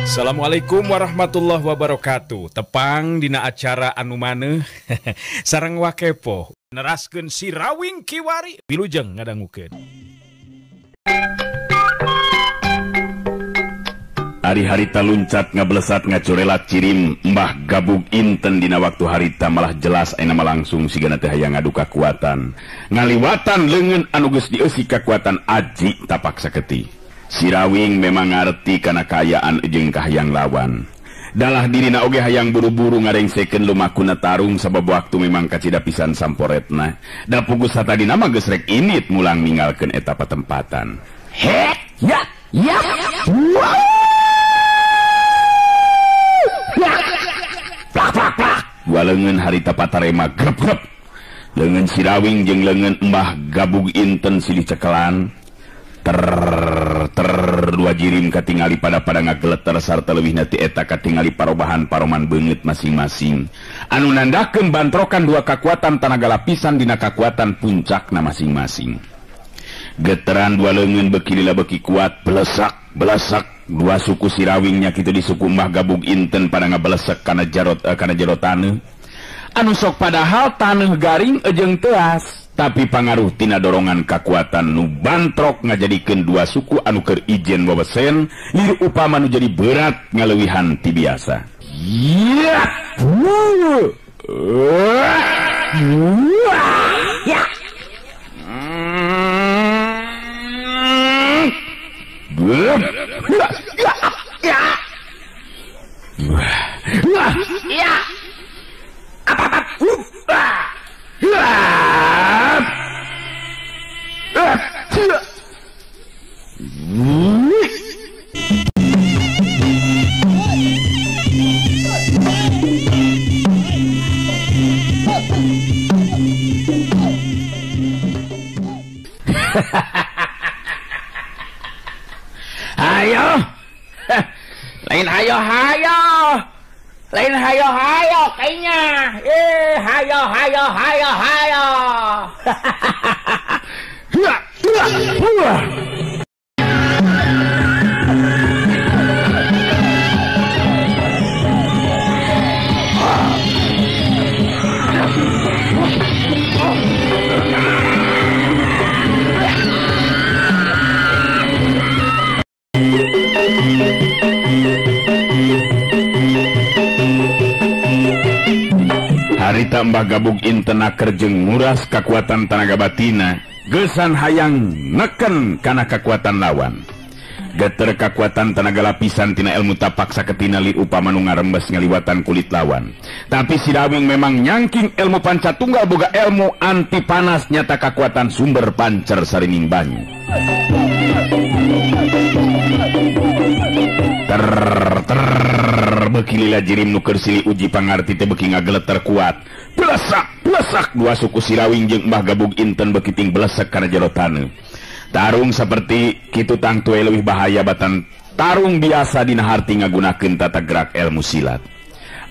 Assalamualaikum warahmatullahi wabarakatuh. Tepang dina acara anu maneuh sareng wakepo neraskeun Sirawing Kiwari wilujeng ngadangukeun. Ari harita luncat ngablesat ngacorelat cirim Mbah Gabug Inten dina waktu harita malah jelas ayeuna mah langsung sigana teh hayang ngadu kakuatan. Ngaliwatan leungeun anu geus dieusi kakuatan aji tapak saketi. Sirawing memang ngarti kana kaayaan jeung kahayang lawan. Dalah dirina oge hayang buru-buru ngarengsekeun lumakuna tarung sabab waktu memang kacida pisan samporetna. Da pugus satadina mah geus rek init mulang ninggalkeun eta patempatan. Hek ya ya. Plak plak plak. Dua leungeun harita patarema grep-grep. Leungeun Sirawing jeung leungeun Mbah Gabug Inten silih cekelan. Ter ter dua jirim katingali pada-pada ngageleter sarta leuwihna ti eta katingali parobahan paroman beungeut masing-masing anu nandakeun bantrokan dua kakuatan tanaga lapisan dina kakuatan puncakna masing-masing. Geteran dua leungeun beuki lila beuki kuat, belesak belesak dua suku Sirawingnya kitu di suku Mbah Gabug Inten pada ngabelesek kana jarot kana jero taneuh anu sok padahal taneuh garing jeung teas. Tapi pangaruh tina dorongan kakuatan nu bantrok ngajadikeun dua suku anu keur ijen wawesen lir upama nu jadi berat ngaleuwihan ti biasa. Ya. Ya. Ya. Ayo, lain hayo hayo, lain hayo hayo kayaknya, hayo hayo hayo hayo. Harita Mbah Gabug Inten aker jeung nguras kakuatan tanaga batina gesan hayang neken kana kakuatan lawan. Geter kakuatan tenaga lapisan tina ilmu tapak saketina li upama nu ngarembes ngaliwatan kulit lawan. Tapi Sirawing memang nyangking ilmu panca tunggal boga ilmu anti panas nyata kakuatan sumber pancer sarining banyu. Ter ter beuki lila jirim nu keur silih uji pangarti teh beuki ngageleter kuat. Belesak belesak dua suku Sirawing jeung Mbah Gabug Inten beuki ting belesek kana jero taneuh. Tarung seperti kitu tangtu leuwih bahaya batan tarung biasa dina harti ngagunakeun tata gerak ilmu silat.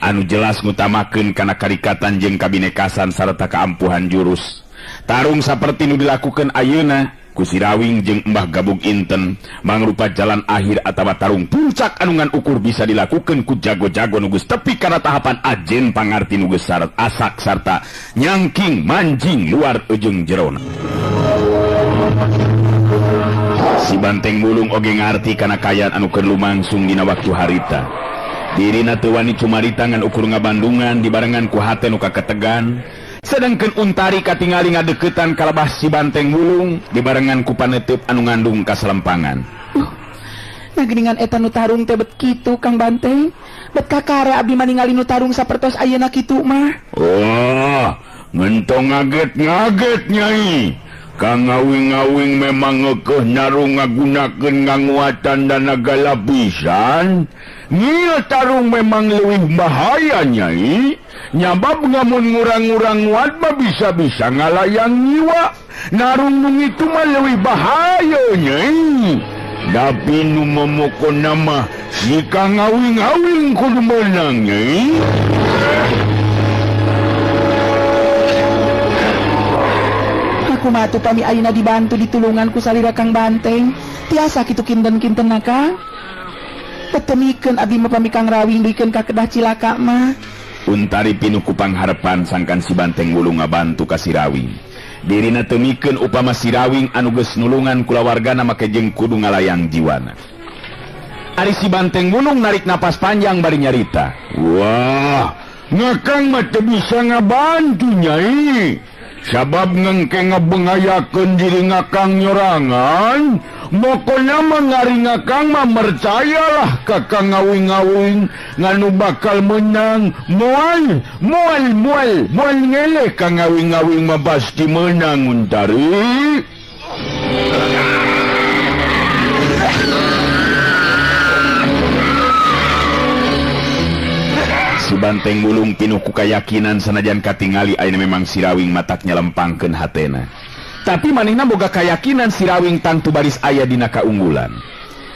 Anu jelas ngutamakeun kana karikatan jeung kabinekasan sarta kaampuhan jurus. Tarung saperti nu dilakukeun ayeuna ku Sirawing jeung Mbah Gabug Inten mangrupa jalan akhir atawa tarung puncak anu ngan ukur bisa dilakukeun ku jago-jago nu geus tepi kana tahapan ajen pangarti nu geus syarat asak sarta nyangking manjing luar ujung jerona. Si Banteng Mulung oge ngarti kana kaayaan anu keur lumangsung dina waktu harita. Dirina teu wani cumarita ngan ukur ngabandungan dibarengan ku hate nu kaketegan. Sedangkeun Untari katingali ngadeukeutan kalabah si Banteng Mulung dibarengan ku paneuteub anu ngandung kasalempangan. Nah geuningan eta nu tarung teh bet kitu Kang Banteng. Bet kakara abdi mah ningali nu tarung sapertos ayeuna kitu mah. Oh, ngentong ngaget-ngaget nyai. Kang ngawing-ngawing memang ngekeh narung ngagunakeun nganguatan danaga lapisan. Nil tarung memang leuwih bahaya nyai. Nyabab ngamun ngurang-ngurang nguat mah bisa-bisa ngalayang nyiwa. Narung nu ngitu mah leuwih bahaya nyai. Tapi nu momokona mah si Kang ngawing-ngawing kudu meunang nyai. Kumaha atuh pami ayeuna dibantu ditulungan ku salira Kang Banteng. Tiasa kitu kinten-kintenna Kang. Tetemikeun abdi mah pami Kang Rawing duikeun ka kedah cilaka mah. Untari pinuh ku pangharepan sangkan si Banteng Wulung ngabantu ka si Rawing. Dirina temikeun upama si Rawing anu geus nulungan kulawargana make jeung kudu ngalayang jiwana. Ari si Banteng Wulung narik napas panjang bari nyarita. Wah, ngakang mah teu bisa ngabantu nyai. Sabab ngengke ngabengayakeun diri ngakang nyorangan, mokona mah ngari ngakang mah percayalah ka Kang Ngawing-ngawing nganu bakal menang. Moal moal moal moal ngeleh Kang Ngawing-ngawing mah pasti menang Untari. Si Banteng Wulung pinuh ku kayakinan sanajan katingali ayeuna memang si Rawing mataknya lempangkeun hatena. Tapi manehna boga kayakinan si Rawing tangtu baris aya dina kaunggulan.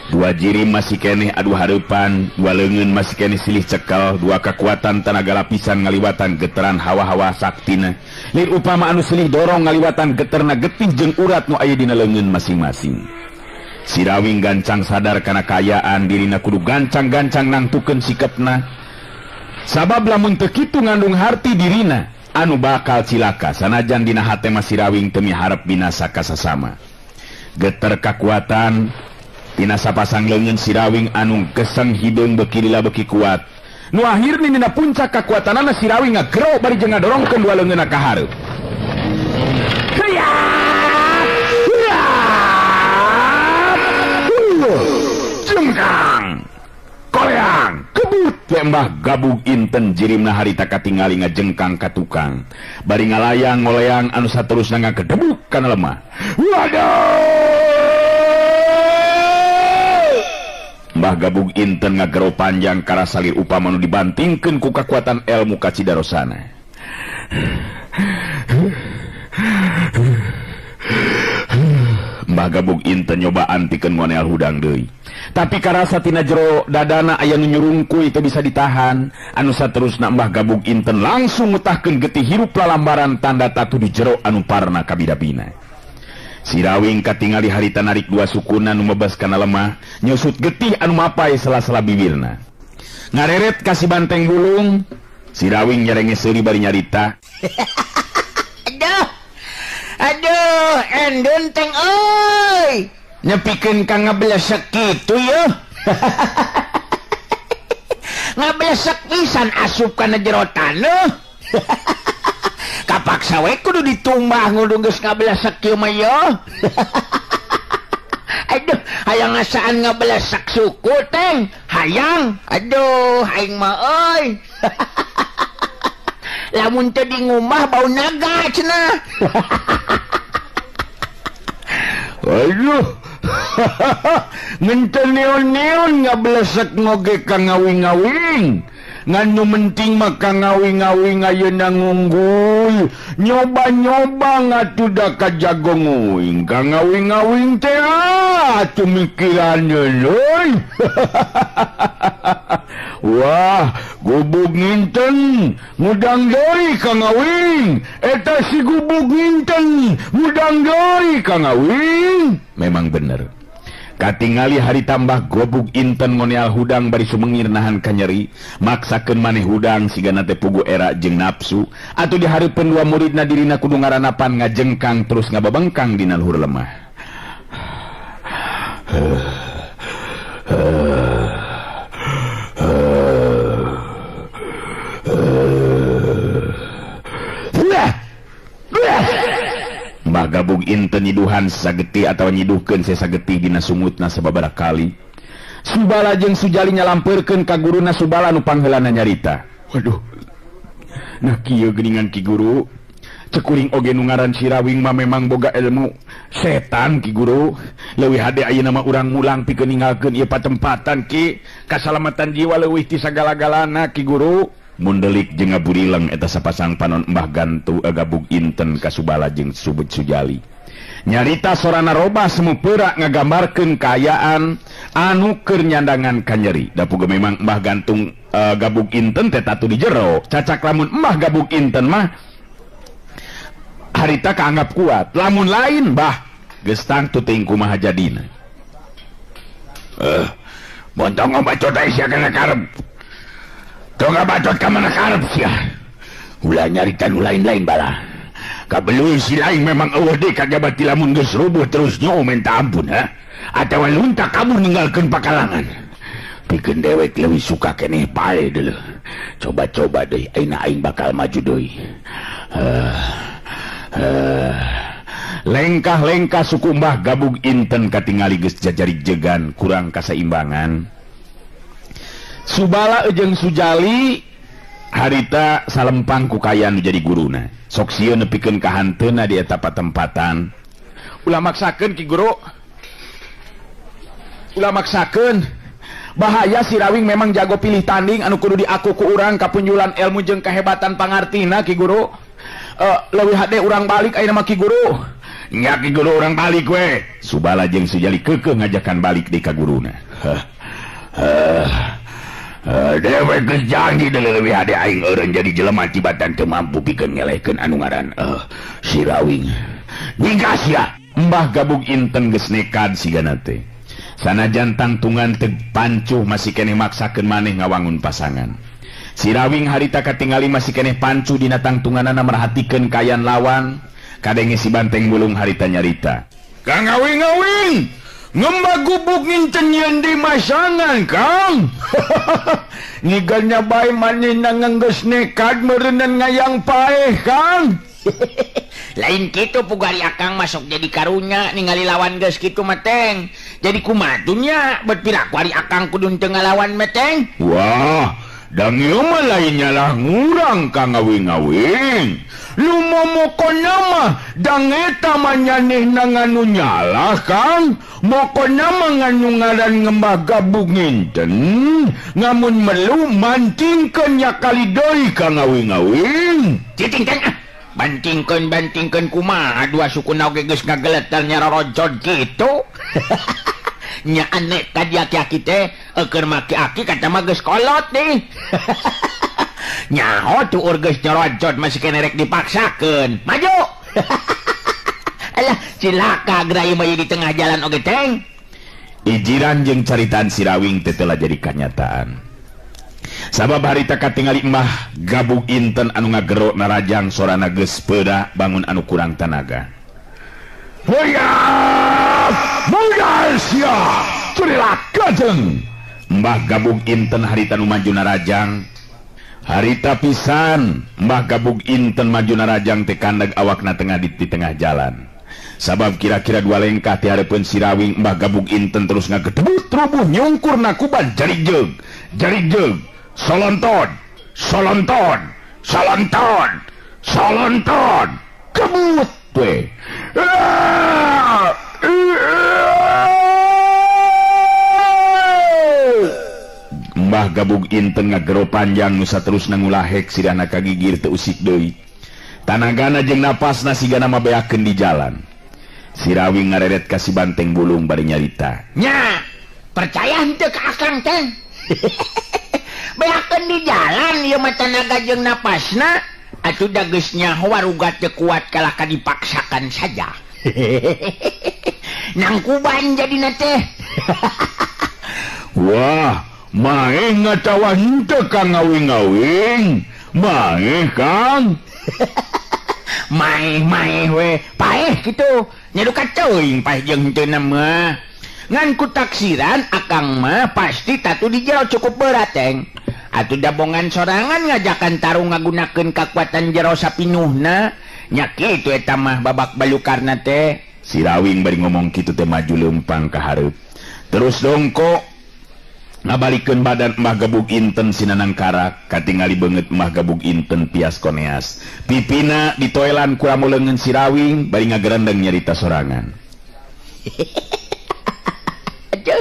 Dua jirim masih keneh adu hareupan, dua leungeun masih keneh silih cekel, dua kekuatan tanaga lapisan ngaliwatan geteran hawa-hawa saktina. Lir upama anu silih dorong ngaliwatan geterna getih jeung urat nu aya dina leungeun masing-masing. Si Rawing gancang sadar kana kaayaan dirina kudu gancang-gancang nangtukeun sikepna. Sabab lamun teu kitu ngandung harti dirina anu bakal cilaka sanajan dina hate mah si Rawing teu miharep binasa ka sasama. Geter kakuatan tina sapasang leungeun si Rawing anu geseng hideung beuki lila beuki kuat. Nu akhirna dina puncak kakuatanana si Rawing ngagero bari jeung ngadorongkeun dua leungeunna ka hareup. Jengkang koleang kebut Mbah Gabug Inten jirimna harita katingali ngajengkang ka tukang bari ngalayang ngoleang anu saterusna ngagedebuk kana lemah. Waduh! Mbah Gabug Inten ngagero panjang karasalir upama nu dibantingkeun ku kakuatan elmu kacidarosana. Mbah Gabug Inten nyobaan pikeun ngonel hudang deui. Tapi karasa tina jero dadana aya nu nyurungkuy teu bisa ditahan. Anu saterusna Mbah Gabug Inten langsung mutahkeun getih hirup lalambaran tanda tatu di jero anu parna kabidabina. Si Rawing katingali harita narik dua sukuna nu mebas kana lemah, nyusut getih anu mapai sela-sela bibirna. Ngareret ka si Banteng Wulung, si Rawing nyerenge seuri bari nyarita. Aduh. Aduh, endun teng euy. Nepikeun ka ngablesek kitu yeuh. Ngablesek pisan asup kana jero taneuh. Kapaksa we kudu ditumbah ngudung geus ngablesek kieu mah yeuh. Aduh, hayang ngasaan ngablesek suku teng. Hayang. Aduh, aing mah euy. Lamun teu di ngumah bau naga cenah. Aduh. Ngenten neon-neon ngablesek ngoge ka ngawing-ngawing. Ngan nu penting mah ka ngawing-ngawing ayeuna ngunggul. Nyoba-nyoba ngatuh da ka jago nguing. Ka ngawing-ngawing teh atuh mikiran euy. Wah, gubug nginten ngudang deui ka ngawing. Eta si gubug nginten ngudang deui ka ngawing. Memang bener. Katingali hari tambah gobug Inten ngoneal hudang bari sumengir nahan kanyeri, maksakeun maneh hudang sigana teh pugu era jeung nafsu atuh dihareupeun dua muridna dirina kudu ngaranapan ngajengkang terus ngababengkang dina luhur lemah. Mbah Gabug Inten nyiduhan sagetih atawa nyiduhkeun sagetih dina sungutna sababaraha kali. Subala jeung Sujali nyalampeurkeun ka guruna Subala nu pangheulana nyarita. Waduh. Nah kieu geuningan ki guru. Cekuring oge nu ngaran si Rawing mah memang boga ilmu setan ki guru. Leuwih hade ayeuna mah urang mulang pikeun ninggalkeun ieu patempatan ki. Kasalamatan jiwa leuwih ti sagala-galana ki guru. Mundelik jeung ngaburileng eta sapasang panon Mbah Gantu Gabug Inten ka Subala jeung Subud Sujali. Nyarita sorana robah semu peurak ngagambarkeun kaayaan anu keur nyandangan kanyeri. Da puga memang Mbah Gantung Gabug Inten teh tatu di jero. Cacak lamun Mbah Gabug Inten mah harita kaanggap kuat. Lamun lain bah geus tangtu teuing kumaha jadina. Mun tong ngabacot aya sia kana karep. Tong ngabacot ka mana karep sia. Ulah nyarita nu lain-lain bala. Kabelui si lain memang eueuh deui kajaba ti lamun geus rubuh terus nyo minta ampun ha. Atawa lunta kabur ninggalkeun pakalangan. Pikeun dewek leuwih suka keneh pae deuleuh. Coba-coba deui ayeuna aing bakal maju deui. Lengkah-lengkah suku Mbah Gabug Inten katingali geus jajari jegan kurang kasaimbangan. Subala jeung Sujali harita salempang ku kaya nu jadi guruna. Sok sieun nepikeun ka hanteuna di eta patempatan. Ulah maksakeun Ki Guru. Ulah maksakeun. Bahaya si Rawing memang jago pilih tanding anu kudu diaku ku urang kapunjulan ilmu jeung kehebatan pangartina Ki Guru. Leuwih hade urang balik ayeuna mah Ki Guru. Nya Ki Guru urang balik we. Subala jeung Sujali keukeuh ngajakan balik di ka guruna. Dewek geus janji leuwih hade aing eureun jadi jelema tibatan teu mampu pikeun ngelehkeun anu ngaran si Rawing. Nyingkas sia. Mbah Gabug Inten geus nekad sigana teh. Sanajan tangtungan teu pancuh masih keneh maksakeun maneh ngawangun pasangan. Si Rawing harita katingali masih keneh pancuh dina tangtunganana merhatikeun kayan lawan. Kadenge si Banteng Bulung harita nyarita. Kang Awing-awing, ngembah gubuk nginten nyeun di masangan, Kang. Nyigannya bae manehna geus nekad meureunnan ngayang paeh, Kang. Lain kitu pugari akang masuk jadi karunya ningali lawan geus kitu mah teng. Jadi kumaha nya bet piraku ari akang kudu teu ngalawan mah teng. Wah, dang ieu mah lain nyalah ngurang Kang Awing-awing. Lu momokona mah dang eta mah nyanehna nganu nyalah Kang. Mokona mah nganu ngaran Ngembah Gabug Nginten. Ngamun melu mantingkeun nya kali deui Kang Awing-awing. Cicing teng ah. Bantingkeun kumaha dua sukuna oge geus ngageleter nyarorojod kitu. Nya aneh tadi aki-aki teh eukeun maki aki kata mah geus kolot nih. Nyaho tuur geus nyarorojod masih kene rek dipaksakeun. Maju. Alah cilaka geura ieu mah di tengah jalan oge teng. Ijiran jeung caritaan si Rawing teh telah jadi kanyataan. Sabab harita katingali Mbah Gabug Inten anu ngagero narajang sorana geus peuda bangun anu kurang tanaga. Hoyap! Budal sia! Curilah gajeng! Mbah Gabug Inten harita nu maju narajang. Harita pisan Mbah Gabug Inten maju narajang teh kandag awakna tengah di tengah jalan. Sabab kira-kira dua lengkah ti hareupeun si Rawing Mbah Gabug Inten terus ngagedebut rubuh nyungkur nakuban jari jeug. Jari jeug. Solonton, solonton, solonton, solonton, kebut we. Mbah Gabug Inten ngagero panjang nu saterusna ngulahek sidana kagigir teu usik deui. Tanagana jeung napasna sigana mah beakeun di jalan. Si Rawing ngareret ka si Banteng Bulung bari nyarita. Nya, percaya henteu ka akang teh. Beakeun di jalan ieu mah tanaga jeung napasna atuh da geus nyaho warugat teu kuat kalah ka dipaksakan saja. Nangkuban jadina teh. Wah, maeh ngatawa henteu Kang Awing-awing. Maeh Kang. Maeh-maeh we, paeh kitu. Nya duka teuing paeh jeung henteu mah. Ngan ku taksiran akang mah pasti tatu di jero cukup berat teng. Atuh dabongan sorangan ngajakan tarung ngagunakeun kakuatan jero sapinuhna. Nya kitu eta mah babak balukarna teh. Si Rawing bari ngomong kitu teh maju leumpang ka hareup. Terus dongko ngabalikeun badan Mbah Gabug Inten sinanang karak katingali beungeut Mbah Gabug Inten pias koneas. Pipina ditoelan ku ramu leungeun si Rawing bari ngagerendeng nyarita sorangan. Aduh.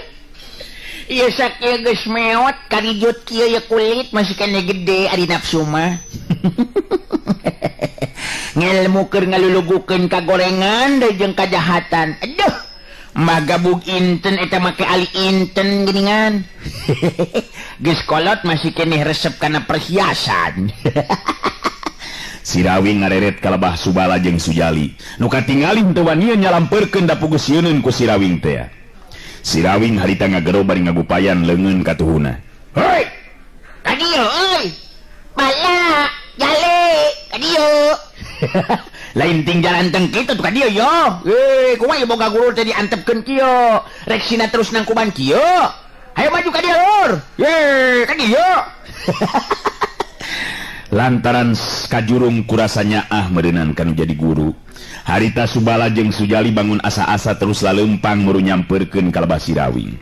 Ieu sakieu geus meot karijut kieu ye kulit masih kene gede ari nafsu mah. Ngelmu keur ngalulugukeun kagorengan deui jeung kajahatan. Aduh. Mbah Gabug Inten eta make ali inten geuningan. Geus kolot masih keneh resep kana perhiasan. Si Rawing ngareret kalebah Subala jeung Sujali. Nu katingali teu wanian nyalampeurkeun da puguh sieuneun ku si Rawing teh. Sirawing harita ngagero bari ngagupayan leungeun katuhuna. Hoi! Ka dieu euy. Bala, jale, ka dieu. Lain ting jalan teng kitu tuh ka dieu yo. Kumaha ieu boga guru teh diantepkeun kieu. Rek sina terus nangkuban kieu. Hayo maju ka dieu lur. Ye, ka dieu. Lantaran kajurung kurasanya ah meureunan kanu jadi guru. Harita Subala jeung Sujali bangun asa-asa terus laleumpang muru nyampeurkeun ka lebah Sirawing.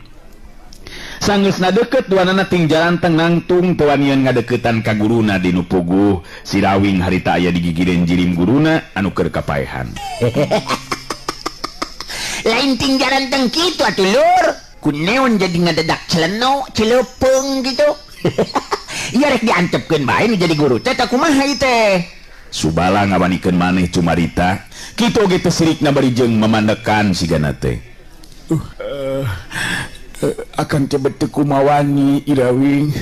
Sanggeusna deukeut duanana ting jalan teng nangtung teu wanian ngadeukeutan ka guruna dinu puguh. Sirawing harita aya digigireun jirim guruna anu keur kapaehan. Lain ting jalan teng kitu atuh lur. Kuneon jadi ngadedak celeno, celepeung gitu. Iya rek diantepkeun bae nu jadi guru teh tah kumaha ieu teh. Subala ngawanikeun maneh cumarita, kitu oge teu sirikna bari jeung memandekan sigana teh. Akang teh beteu kumawani Irawing.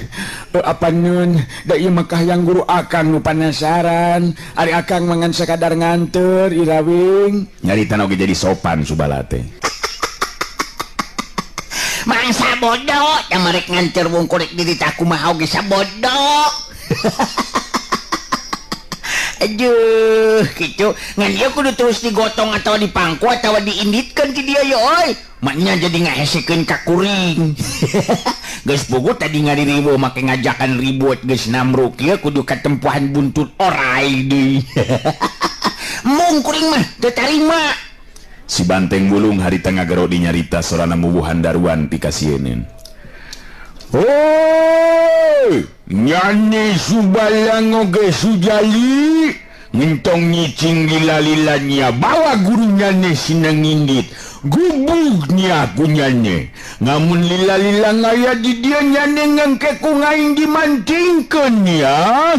Apaneun da ieu mah kahayang guru akang nu panasaran. Ari akang mangan sakadar nganteur Irawing. Nyaritana oge jadi sopan Subala teh. Mangsa bodoh, yang merek nganter wong korek diri tak kumaha oge sabodoh. Aduh, gitu. Ngan ieu kudu terus digotong atau dipangku atau diinditkeun ki dia yo euy. Maknya jadi ngahesekeun ka kuring. Geus puguh tadi ngaririweuh make ngajakan ribut geus namruk ieu kudu katempuhan buntut orai deui. Mung kuring mah teu tarima. Si banteng bulung harita ngagero dinyarita sorana mubuhan daruan pikasieun. Hoi, nyane Subala oge Sujali ngentong nyicing lila-lilanya bawa guru nyane sinang indit gubugnya ku nyane ngamun lila-lila ngaya di dia nyane ngangke ku ngaing dimantingkeun ya.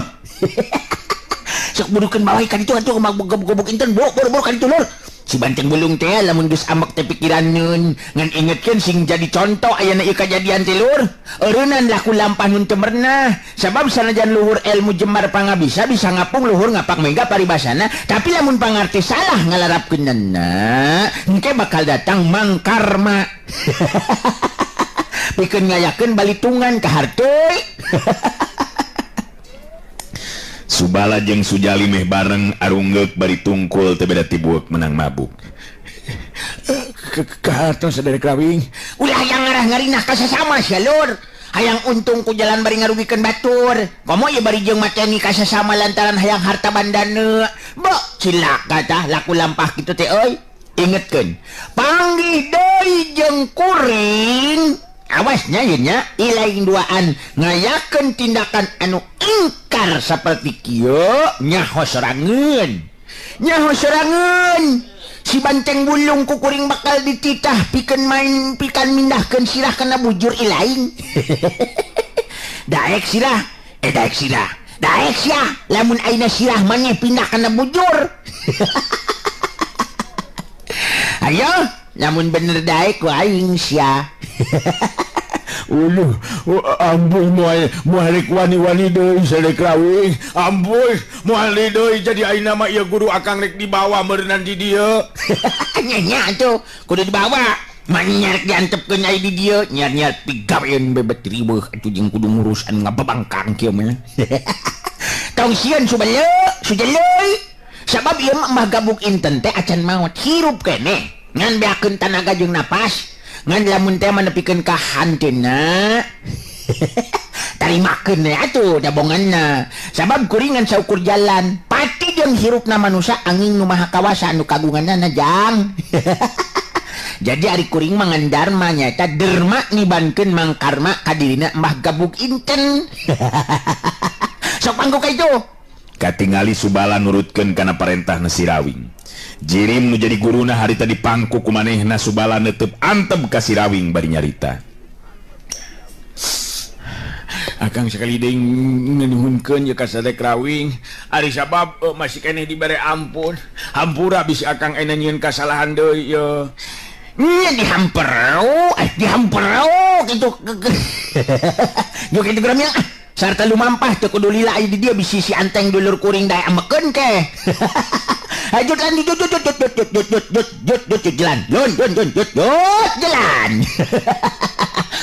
Sok burukeun bawa ikan itu atuh gobok-gobok inten boro-boro kan itu lur. Si banteng bulung teh lamun geus ambek teh pikiranneun ngan ingetkeun sing jadi contoh ayana ieu kajadian teh lur. Eureunnan laku lampah nun teu merenah sabab sanajan luhur ilmu jemar pangabisa bisa ngapung luhur ngapak mega paribasana, tapi lamun pangarti salah ngalarapkeunana engke bakal datang mangkarma. Pikeun ngayakeun balitungan ka harteuy. Subala jeung Sujali meh bareng arunggeuk bari tungkul teu beda tibueuk menang mabuk. Kahartos saderek Rawing. Ulah yang ngarah ngarinah ka sasama sia lur. Hayang untung ku jalan bari ngarugikeun batur. Komo ieu bari jeung mateni ka sasama lantaran hayang harta bandana. Bok cilaka tah laku lampah kitu teh euy. Ingetkeun, panggih deui jeung kuring. Awasnya ieu nya ilaing duaan ngayakeun tindakan anu ingkar saperti kieu nyaho sorangeun. Nyaho sorangeun. Si banteng bulung ku kuring bakal dititah pikeun main pikan mindahkeun sirah kana bujur ilaing. Daek sirah, daek sirah. Daek sia, lamun ayeuna sirah maneh pindah kana bujur. Ayo, lamun bener daek ku aing sia. Uluh, ampuh moal rek wani-wani deui saderek Rawing. Ampuh moal deui jadi ayeuna mah ieu guru akang rek dibawa meureunnan di dieu. Nya nya atuh kudu dibawa. Manyar diantepkeun aya di dieu, nyar-nyar pigaweun bebet riweuh atuh jeung kudu ngurus anu ngababangkang kieu mah. Tong sieun Subala, Sujali. Sabab ieu mah Mbah Gabug inten teh acan maot hirup keneh. Ngan beakeun tanaga jeung napas. Ngan lamun teh manepikeun ka hanteuna tarimakeun we atuh dabonganna sabab kuringan saukur jalan pati jeung hirupna manusa angin nu maha kawasa anu kagunganna jang. Jadi ari kuring mah ngan dharma nyaeta derma nibankeun mangkarma ka dirina Mbah Gabug inten. Sok pangku ka itu. Katingali Subala nurutkeun kana parentahna Sirawing. Jirim nu jadi guruna harita dipangku ku manehna Subala neuteub antep ka Sirawing bari nyarita. Akang sekali deui nganuhunkeun ye ka Sadek Rawing. Ari sabab masih keneh dibere ampun. Hampura bisi akang ayeuna nyieun kasalahan deui ye. Nya dihampero, dihampero kitu. Jeung kitu geura sarta lumampah teu kudu lila aya di dieu bisi si anteng dulur kuring dae amekeun ke. Hayu jalan jut jut jut jut jut jut jut jut jut jut jalan. Lun lun lun jut jut jalan.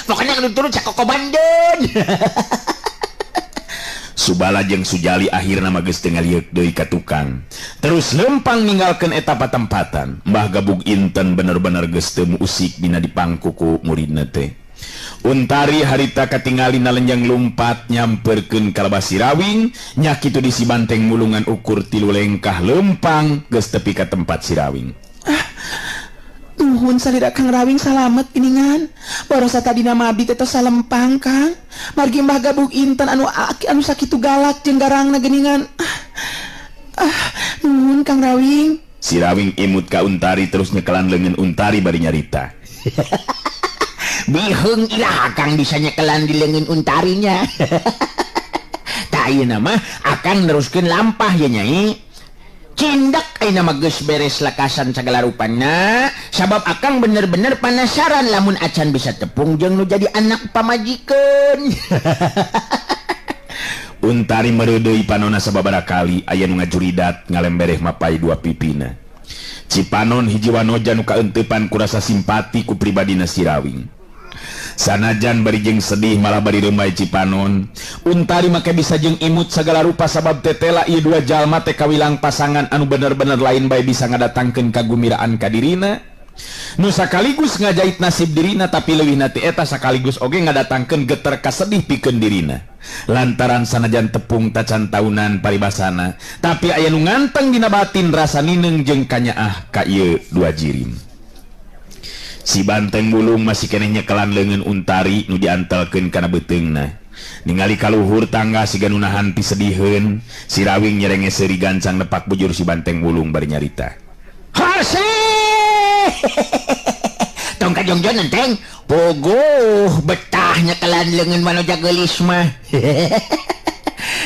Pokoknya kudu turun sakokobandeun. Subala jeung Sujali akhirna mah geus teu ngalieuk deui ka tukang. Terus lempang ninggalkeun eta patempatan. Mbah Gabug Inten bener-bener geus teu muusik dina dipangku ku muridna teh. Untari harita katingali nalenjang lumpat nyamperkeun ka lebah Sirawing, nya kitu di si Banteng Mulungan ukur 3 lengkah lempang geus tepi ka tempat Sirawing. Ah, nuhun salira Kang Rawing salamet geuningan. Borosa tadina mah abdi teh tos salempang Kang. Margi Mbah Gabug Inten anu anu sakitu galak jeung garangna geuningan. Ah, nuhun Kang Rawing. Sirawing imut ka Untari terus nyekelan leungeun Untari bari nyarita. Biheung ilah akang bisa nyekelan di leungeun Untarinya. Tah ayeuna mah akang neruskeun lampah ya Nyai. Cindak ayeuna mah geus beres lakasan sagala rupana, sabab akang bener-bener panasaran lamun acan bisa tepung jeung nu jadi anak pamajikeun. Untari meureudeuy panona sababaraha kali aya nu ngajuridat ngalembereh mapai dua pipina. Cipanon hiji wanoja nu kaeuntepan ku rasa simpati ku pribadina Sirawing. Sanajan bari jeung sedih malah bari reumai Cipanon. Untari make bisa jeung imut sagala rupa sabab tetela ieu dua jalma teh kawilang pasangan anu bener-bener lain bae bisa ngadatangkeun kagumiraan ka dirina. Nu sakaligus ngajait nasib dirina tapi leuwihna ti eta sakaligus oge ngadatangkeun geter kasedih pikeun dirina. Lantaran sanajan tepung tacan taunan paribasana, tapi aya nu nganteng dina batin rasa nineung jeung kanyaah ka ieu dua jirim. Si Banteng Bulung masih keneh nyekelan leungeun Untari nu diantelkeun kana beuteungna. Ningali kaluhur tangga siga nu nahan pisediheun, Sirawing nyerenge seuri gancang nepak bujur si Banteng Bulung bari nyarita. Harse! Tong kajongjon enteng, pogoh betah nyekelan leungeun manoja geulis mah.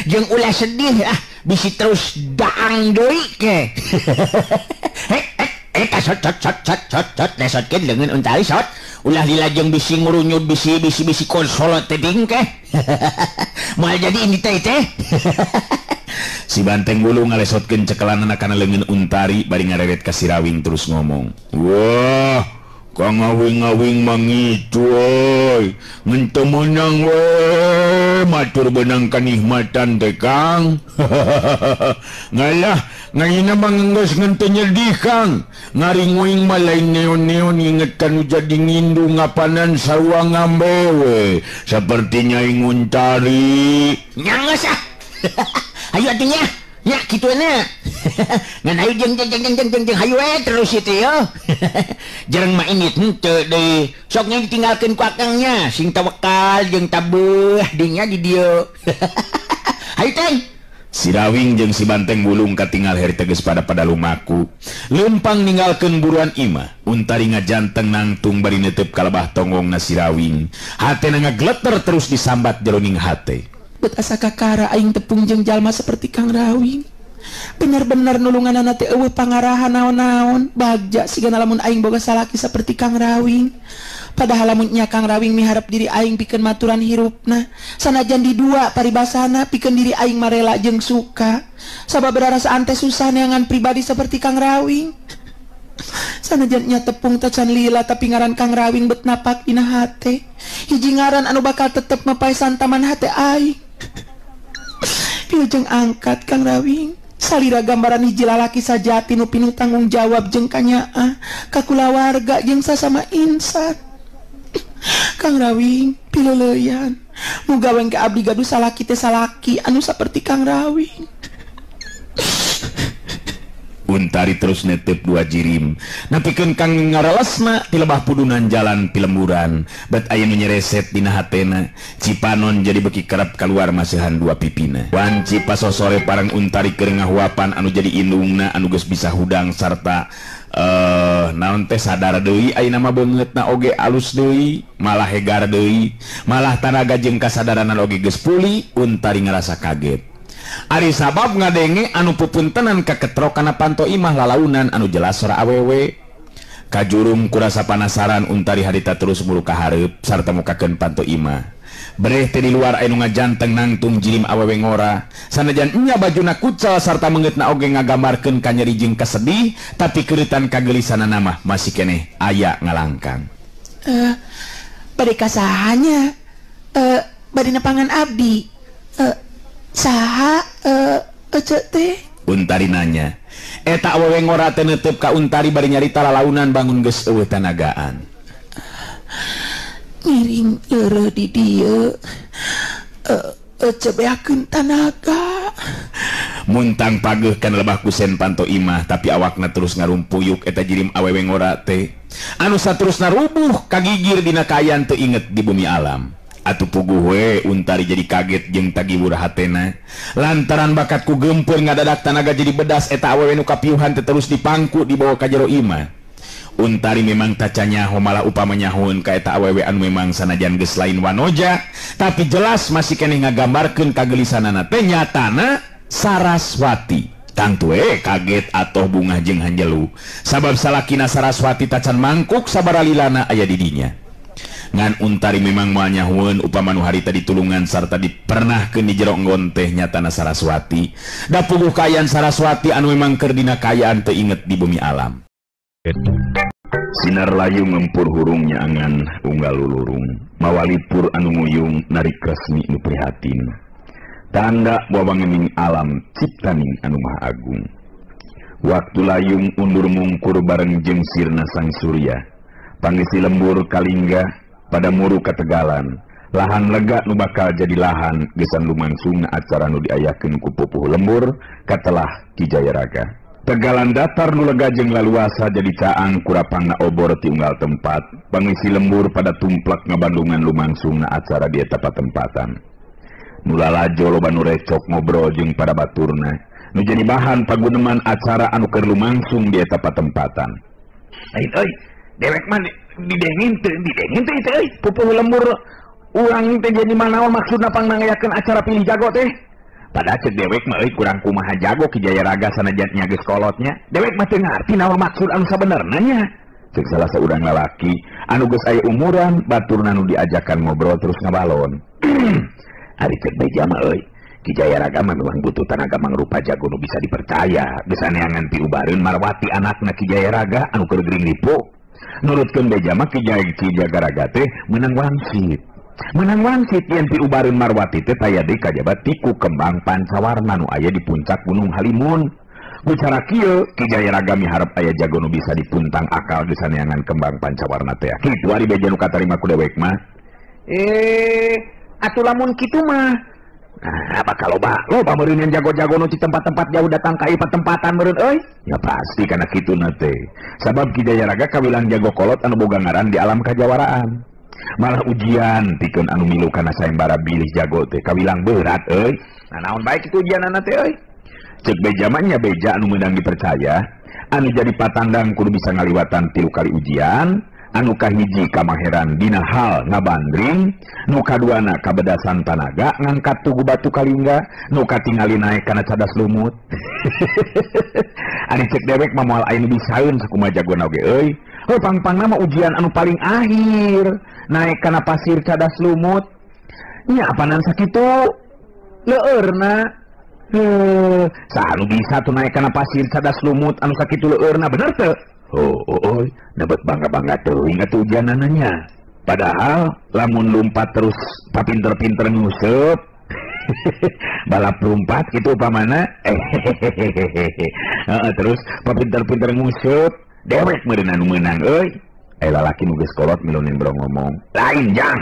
Jeung ulah sedih ah, bisi terus daang deui ke. Eta sot sot sot sot sot sot lesotkeun leungeun Untari sot. Ulah dilajeng bisi ngurunyut bisi bisi bisi konsolot teh ding ke. Moal jadi ini teh teh. Si Banteng Bulung ngalesotkeun cekelanana kana leungeun Untari bari ngareret ka Sirawing terus ngomong. Wah, kang ngawing-ngawing mangitu euy. Ngan teu meunang we matur beunang kanikmatan teh Kang. Ngalah ngayina mah geus ngan teu nyedih Kang. Ngaringuing mah lain neon-neon inget kanu jadi ngindu ngapanan sarua ngambe we. Saperti Nyai Untari. Nya geus ah. Hayu atuh nya. Nya kitu na. Ngan hayu jeung jeung jeung jeung jeung jeung hayu we terus itu yo. Jereng mah init henteu deui. Sok nya ditinggalkeun ku akang nya, sing tawakal jeung tabeuh dinya di dieu. Hayu teh. Sirawing jeung si Banteng Bulung katingal heri teges pada lumaku. Lempang ninggalkeun buruan imah. Untari ngajanteng nangtung bari neuteup ka lebah tonggongna Sirawing. Hatena ngagleter terus disambat jeroning hate. Bet asa kakara aing tepung jeung jalma seperti Kang Rawing. Bener-bener nulunganana teh eueuh pangarahan naon-naon. Bagja sigana lamun aing boga salaki seperti Kang Rawing. Padahal lamun nya Kang Rawing miharep diri aing pikeun maturan hirupna. Sanajan di dua paribasana pikeun diri aing marela jeung suka. Sabab rarasaan teh susah neangan pribadi seperti Kang Rawing. Sanajan nya tepung tacan lila tapi ngaran Kang Rawing bet napak dina hate. Hiji ngaran anu bakal tetep mapaesan taman hate aing. Pilujeng angkat Kang Rawing. Salira gambaran hiji lalaki sajati nu pinuh tanggung jawab jeung kanyaah ka kulawarga jeung sasama insan. Kang Rawing pileuleyan. Muga we ka abdi gaduh salaki teh salaki anu saperti Kang Rawing. Untari terus netep dua jirim. Napikeun kang ngaralesna ti lebah pudunan jalan pilemburan. Bet aya nu nyereset dina hatena. Cipanon jadi beki kerap keluar masihan dua pipina. Wanci pasosore parang Untari keur ngahuapan anu jadi indungna anu geus bisa hudang sarta naon teh sadar deui ayeuna mah beungeutna oge alus deui, malah hegar deui, malah tanaga jeung kasadaran oge geus pulih. Untari ngarasa kaget. Ari sabab ngadenge anu pupuntenan kaketrok kana panto imah lalaunan anu jelas sora awewe. Kajurum kurasa panasaran Untari harita terus muru ka hareup sarta mukakeun panto imah. Bereh teh di luar anu ngajanteng nangtung jirim awewe ngora. Sanajan nya bajuna kucal sarta meungeutna oge ngagambarkeun ka nyeri jeung kasedih, tapi keureutan kagelisanana mah masih keneh aya ngalangkang. Bade kasahanya? Bade nepangan abdi. Saha ece teh? Untari nanya. Eta awewe ngora teh neuteup ka Untari bari nyarita lalaunan bangun geus eueuh tanagaan. Ngiring leureuh di dieu ece beakeun tanaga. Muntang pageuh kana lebah kusen panto imah, tapi awakna terus ngarumpuyuk eta jirim awewe ngora teh. Anu saterusna rubuh kagigir dina kaayaan teu inget di bumi alam. Atuh puguh we Untari jadi kaget jeung tagiwur hatena. Lantaran bakatku gempeur ngadadak tanaga jadi bedas eta awewe nu kapiuhan teh terus dipangku dibawa ka jero imah. Untari memang taca nyaho malah upama nyahoeun ka eta awewe anu memang sanajan geus lain wanoja, tapi jelas masih keneh ngagambarkeun kagelisanana teh nyatana Saraswati. Tangtu we kaget atoh bungah jeung hanjelu sabab salakina Saraswati tacan mangkuk sabaralilana aya di dinya. Ngan Untari memang moal nyahoeun upama nu harita ditulungan sarta dipernahkeun di jero enggon teh nyatana Saraswati. Da puguh kaayaan Saraswati anu memang keur dina kaayaan teu inget di bumi alam. Sinar layu ngempur hurung nyaangan unggal lulurung, mawalipur anu nguyung narik resmi nu prihatin. Tanda wawangening alam ciptaning anu maha agung. Waktu layung undur mungkur bareng jeung sirna sang surya, pangisi lembur kalingga pada muru kategalan, lahan lega nu bakal jadi lahan gesan lumangsungna acara nu diayakeun ku pupuh lembur katelah Ki Jayaraga. Tegalan datar nu lega jeung laluasa jadi caang kurapangna obor ti unggal tempat, pangisi lembur pada tumplak ngabandungan lumangsungna acara di eta patempatan. Nu lalajo loba nu recok ngobrol jeung pada baturna, nu jadi bahan paguneman acara anu keur lumangsung di eta patempatan. Lain euy, dewek mah didengin teu teh euy, pupuh lembur urang teh jadi manaon maksudna pangnangayakeun acara pilih jago teh? Padahal cek dewek mah euy kurang kumaha jago Ki Jayaraga sanajan nya geus kolotnya. Dewek mah teu ngarti naon maksud anu sabenerna nya. Cek salah saurang lalaki anu geus aya umuran baturna nu diajakan ngobrol terus ngabalon. Ari cek beja mah euy, Ki Jayaraga mah memang butuh tanaga mangrupa jago nu bisa dipercaya. Geus aneangan piubareun Marwati anakna Ki Jayaraga anu keur gering ripu. Nurutkeun beja mah Ki Jayaraga teh meunang wangsit. Menang wangsit yen piubareun Marwati teh taya deui kajaba tiku kembang pancawarna nu aya di puncak Gunung Halimun. Ku cara kieu Ki Jayaraga miharep aya jago nu bisa dipuntang akal disaneangan kembang pancawarna teh. Kitu ari beja nu katarima ku dewek mah. Atuh lamun kitu mah. Nah, bakal loba loba meureun jago-jago nu di tempat-tempat jauh datang ka ieu patempatan meureun euy. Ya pasti kana kituna teh. Sabab Ki Jayaraga kawilang jago kolot anu boga ngaran di alam kajawaraan. Malah ujian pikeun anu milu kana sayembara bilih jago teh kawilang berat euy. Nah naon bae kitu ujianana teh euy. Cek beja mah nya beja anu meunang dipercaya, anu jadi patandang kudu bisa ngaliwatan 3 kali ujian, anu kahiji kamaheran dina hal ngabandring, nu kaduana kabedasan tanaga ngangkat tugu batu kalingga, nu katingali naek kana cadas lumut. Ari cek dewek mah moal aya nu bisaeun sakumaha jagona oge euy. Heuh pang-pangna mah ujian anu paling akhir naek kana pasir cadas lumut. Nya apanan sakitu leueurna. Heuh, saha nu bisa tuh naek kana pasir cadas lumut anu sakitu leueurna bener teu? Oh, oh, dapat bangga-bangga teuing atuh ujianana nya. Padahal lamun lumpat terus papinter-pinter nguseup balap lumpat gitu upamana terus papinter-pinter nguseup dewek meureun anu meunang euy. Lalaki nu geus kolot milunin bro ngomong, lain jang,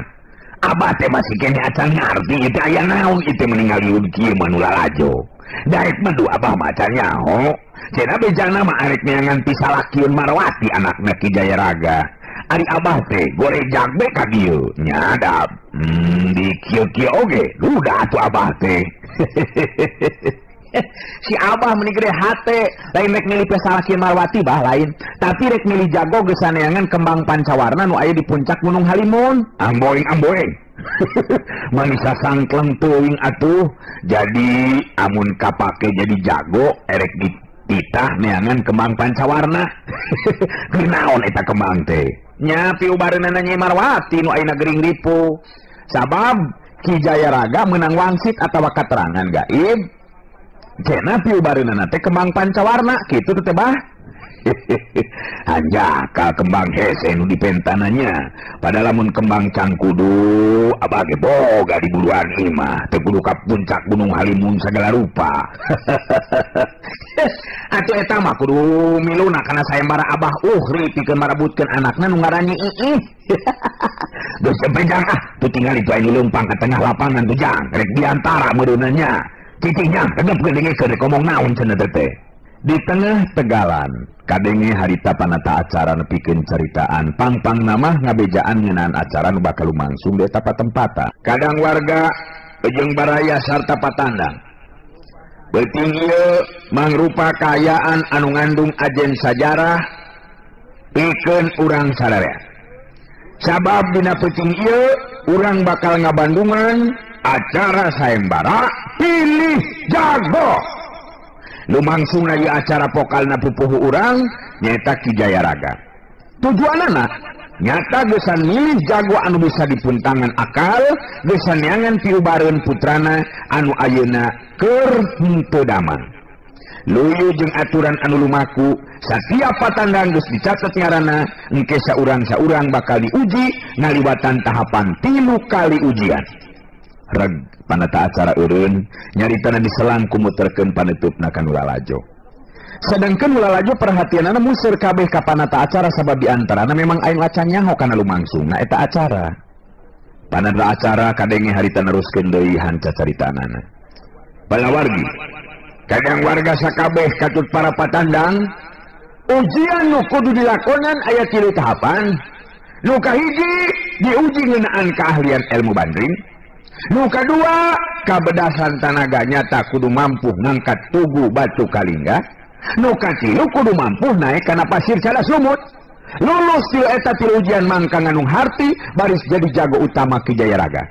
abah teh masih keneh acan ngarti ieu teh aya naon ieu teh meninggal liun kieu mah nu lalajo. Daek mah du abah mah acan nyaho. Cenah bejana mah arek neangan pisalakieun Marwati anakna Ki Jayaraga. Ari abah teh gorejag be ka dieu. Nya da di kieu-kieu oge duda atuh abah teh. Si abah meni gede hate, lain rek milih pisalakieun Marwati bah lain, tapi rek milih jago geus saneangan kembang pancawarna nu aya di puncak Gunung Halimun. Amboing amboing. Manisa sangkleng teuing atuh. Jadi amun kapake jadi jago erek dititah neangan kembang pancawarna. Kunaon eta kembang teh? Nya piubareunana Nyi Marwati nu ayeuna gering ripu. Sabab Ki Jayaraga menang wangsit atawa katerangan gaib. Cenah piubareunana teh kembang pancawarna kitu teh bah. Hanjakal kembang hese nu dipentananya. Padahal lamun kembang cangkudu abah ge boga di buruan imah teu kudu ka puncak Gunung Halimun sagala rupa. Atuh eta mah kudu miluna kana sayembara abah Uhri pikeun marebutkeun anakna nu ngaran Nyi Iih. Geus jang ah, tuh tinggal itu anu leumpang ka tengah lapangan tuh jang, rek diantara meureunna nya. Cicing jang, tegepkeun dengekeun rek ngomong naon cenah teh. Di tengah tegalan, kadenge harita panata acara nepikeun caritaan, pangpang namah ngabejaan ngeunaan acara nu bakal lumangsung di eta patempatan. Kadang warga jeung baraya sarta patandang. Beuting ieu mangrupa kaayaan anu ngandung ajen sajarah pikeun urang sadaya. Sabab dina peuting ieu urang bakal ngabandungan acara sayembara pilih jago. Lumangsung ieu acara pokalna pupuhu urang nyaeta Ki Jayaraga. Tujuanana nyata gesan milih jago anu bisa dipuntangan akal, gesan neangan piubareun putrana anu ayeuna keur henteu damang. Luyu jeung aturan anu lumaku, satiap patandang geus dicatet ngaranna, engke saurang-saurang bakal diuji ngaliwatan tahapan 3 kali ujian. Reg panata acara eureun nyaritana diselang ku muterkeun panutupna ka nu lalajo. Sedangkan nu lalajo perhatianana museur kabeh ka panata acara sabab di antarana memang aing acan nyaho kana lumangsungna eta acara. Panata acara kadenge harita neruskeun deui hanca caritanana. Palawargi kadang warga sakabeh katut para patandang, ujian nu kudu dilakonan aya 3 tahapan. Nu kahiji diuji ngeunaan keahlian ilmu bandring. Nu kadua kabedasan tanaga nyata kudu mampu ngangkat tugu batu kalingga. Nu katilu kudu mampu naik kana pasir cadas lumut. Lulus tilu eta tilu ujian mangka nganung harti baris jadi jago utama Ki Jayaraga.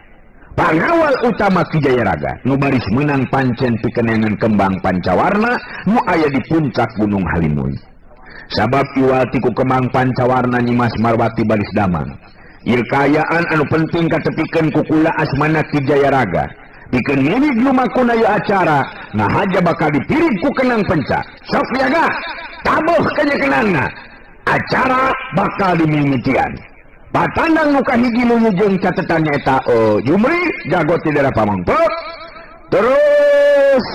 Pangawal utama Ki Jayaraga nu baris menang pancen pikeun kembang pancawarna nu aya di puncak Gunung Halimun. Sabab iwal ti ku kembang pancawarna Nyimas Marwati baris damang. Ieu kaayaan anu penting katepikeun ku kula asmana Ki Jayaraga. Pikeun milik lumakuna ieu acara, ngahaja bakal dipirig ku kenang penca. Sok jaga, tabuh kanya kenangna. Acara bakal dimimitian. Patandang nu kahiji luyu jeung catetan nyaeta Jumri jago ti daerah Pamengpeuk. Terus